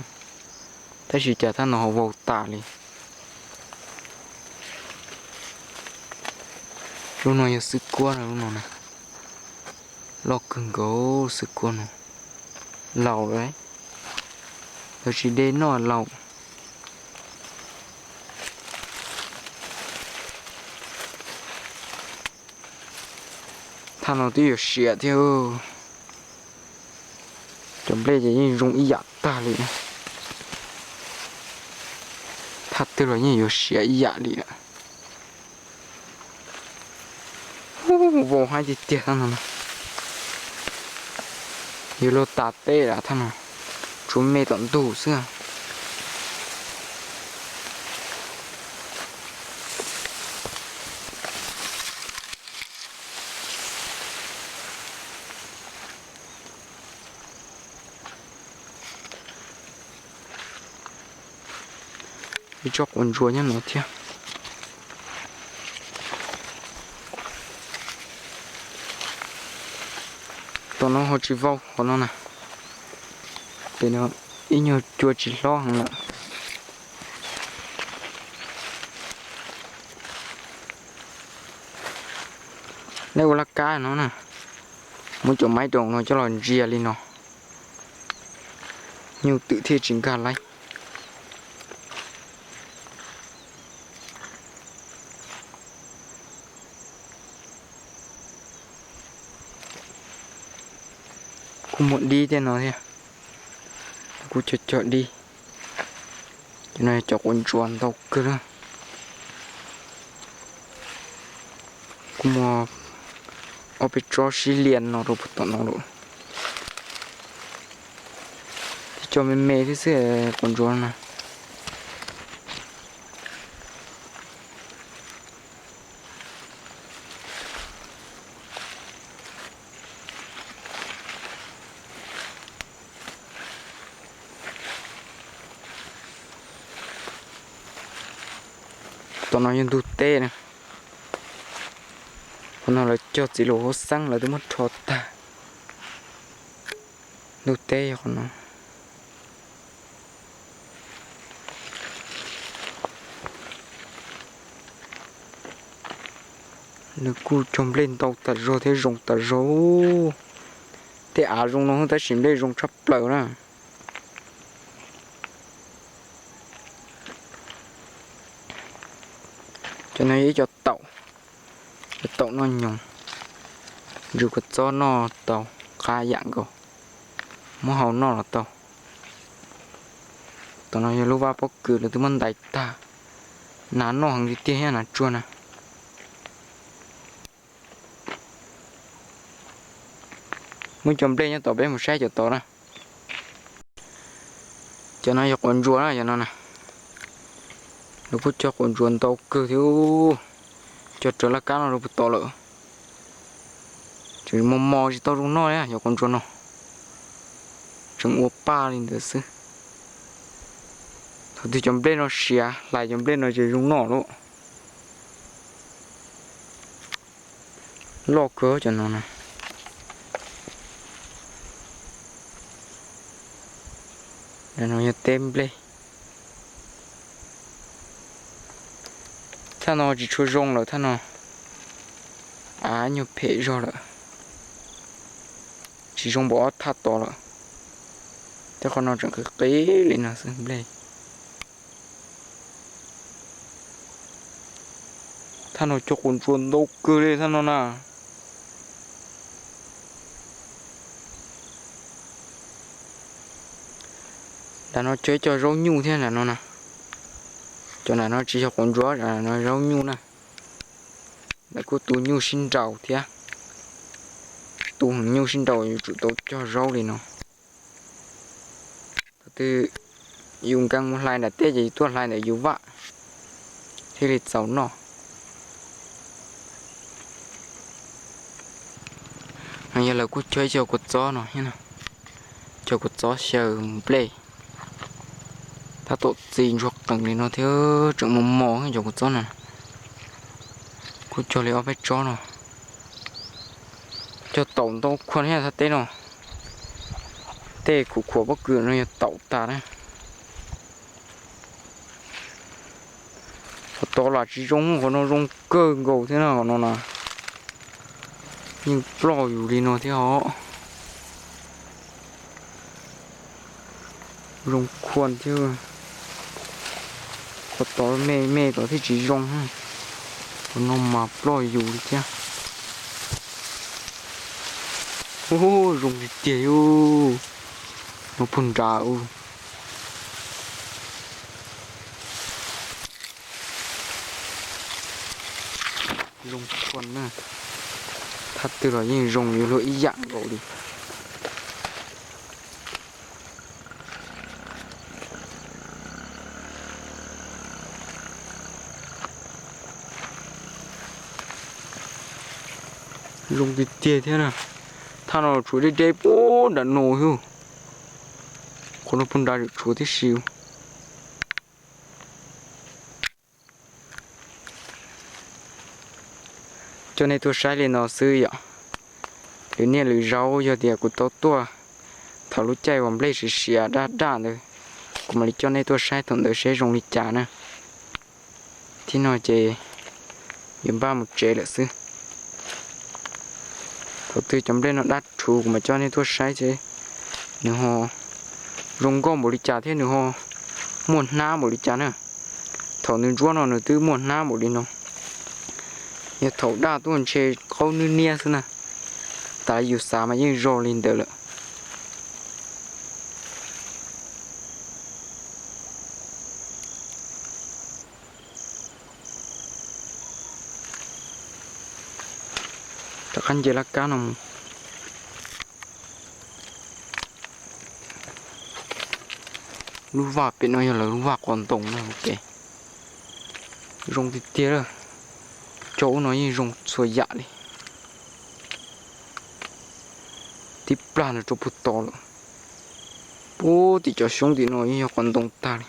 tab sis cas thaj no ho vau tas li. Lub no yog xwb kuab na, lub no na, loj kawg nkaus xwb kuab no, laus lawm, lawv tsis de noj laus. Thaj no twb yuav siav thiab. Cov nplej ces yeej zoo ib yam tag li. Thaj twg los yeej yuav siav ib yam li. Vau haib tiag tiag thaj no. Yuav luag tas teb lawm thaj no, tsuas me tom ntug xwb. Ib tsob quav ntsuas nyob no thiab. Tom no ho tsis vau qhov no na. Pem no ib nyuag cua tsis hlob heev lawm. Nej ua laj kab no na, muab cov maib roos no coj los ntsia li no, nyuj twm thiaj tsis nkag laib. Kuj muaj dib tej no thiab, kuj cog cog dib. Cov no cov quav ntsuas ntau kawg na. Kuj muaj ob peb tsob sib lias no rau puag tom no lawm. Tib co me me thiab xwb quav ntsuas na. Tom no yog ntug teb na. Qhov no lawv cog txiv laum huab xeeb lawv twb muab rho tag. Ntug teb yog qhov no. Nws kuj cog nplej ntau tas zog thiab zoo tas zog. Tej av zoo no tab sis nplej zoo tshaj plaws na. Cov no yog ib co taum, cov taum noj nyoos, ntsws kua txob noj tau qab yam nkaus, muab hau noj los tau. Tom no yog lub vaj pob kws lawv twb muab ntais tag, nas noj heev tiag tiag thiab nas tsuag na. Muaj cov nplej nyob tod peb mus saib cov tod na. Cov no yog quav ntsuas na, cov no na. Lawv kuj cog quav ntsuas ntau kawg thiab, cog rawv laj kab no rau puag tod lawm. Tseem mos mos tsis tau zoo noj li cov quav ntsuas no, tseem ua paj li ntawd xwb. Thaum twg cov nplej no siav, hlais cov nplej no ces zoo noj lawm. Loj kawg cov no na. No yog teb nplej. Thaj no tsis tshua zoo lawm, thaj no av nyuag phem zog lawm, tsis zoo npaum ob thaj tod lawm. Tej qhov no tseem qis qis li no xwb nplej. Thaj no cog quav ntsuas ntau kawg li thaj no na. Nram no cog ib co zaub nyuj thiab nram no na. Cov nram no tsis yog quav ntsuas, nram no zaub nyuj na. Lawv kuj tu nyuj sib nraus thiab. Tu heev nyuj sib nraus yuav tsum tau cog zaub li no. Thaum twg yus nkees mus hlais nram teb ces yus tuaj hlais ntawm yus vaj thiaj li txaus noj. No yog lawv kuj cog ib co kua txob no thiab, cog kua txob xyaw nplej. Tab tom txi ntsuag qees li no thiab tseem mos mos cov kua txob no. Kuj cog li ob peb tsob no. Cog taum ntau khuam thiab thaj teb no. Tej khuam khuam pob kws no yog taum tas na. Qhov tod lam tsis zoo, qhov no zoo kawg nkaus thiab na, qhov no na. Yeej ploj yus li no thiab os. Zoo khuam thiab. Qhov tod me me tod thiaj tsis zoo. Qhov no mas ploj yus li thiab. Ub, zoo tiag tiag yus. No puag nrad u. Zoo khuam na. Thaj twg los yeej zoo yuav luag ib yam nkaus li. Zoo tiag tiag thiab na. Thaj no tshuav deb deb puag nram no thiab. Qhov no puag nrad tshuav tib si. Coj nej tuaj saib li no xwb yom. Lwm niaj lwm zaus yog tias kuv tau tuaj thaum lub caij uas nplej siav siav daj daj ntawd, kuv mam li coj nej tuaj saib thaum ntawd seb zoo li cas na. Thiab no ces yuav npaj mus tsev lawm xwb. Thaum twg cov nplej no daj rhuv kuv mam coj nej tuaj saib seb nws ho zoo nkauj npaum li cas thiab nws ho muaj hnab npaum li cas na. Thaum nws ntsuab no nws twb muaj hnab npaum li no. Yog thaum daj tuaj ntshe qaub nwb niab xwb na. Tas li yus xav mas yeej zoo li ntawd lawm. Rov qab nce laj kab no mus. Lub vaj pem no yog lawv lub vaj quav ntoo na. Zoo tiag tiag lawm. Cov ub no yeej zoo txhua yam li. Tib plag no rau puag tod lawm. Puag tim cov xyoob tim no yeej yog quav ntoo tag li.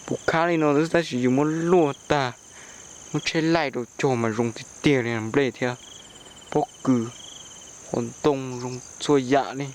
Puas khab li no tab sis yus muab luaj tag, muab tsheb laij rau cog mas zoo tiag tiag li nplej thiab pob kws, quav ntoo zoo txhua yam li.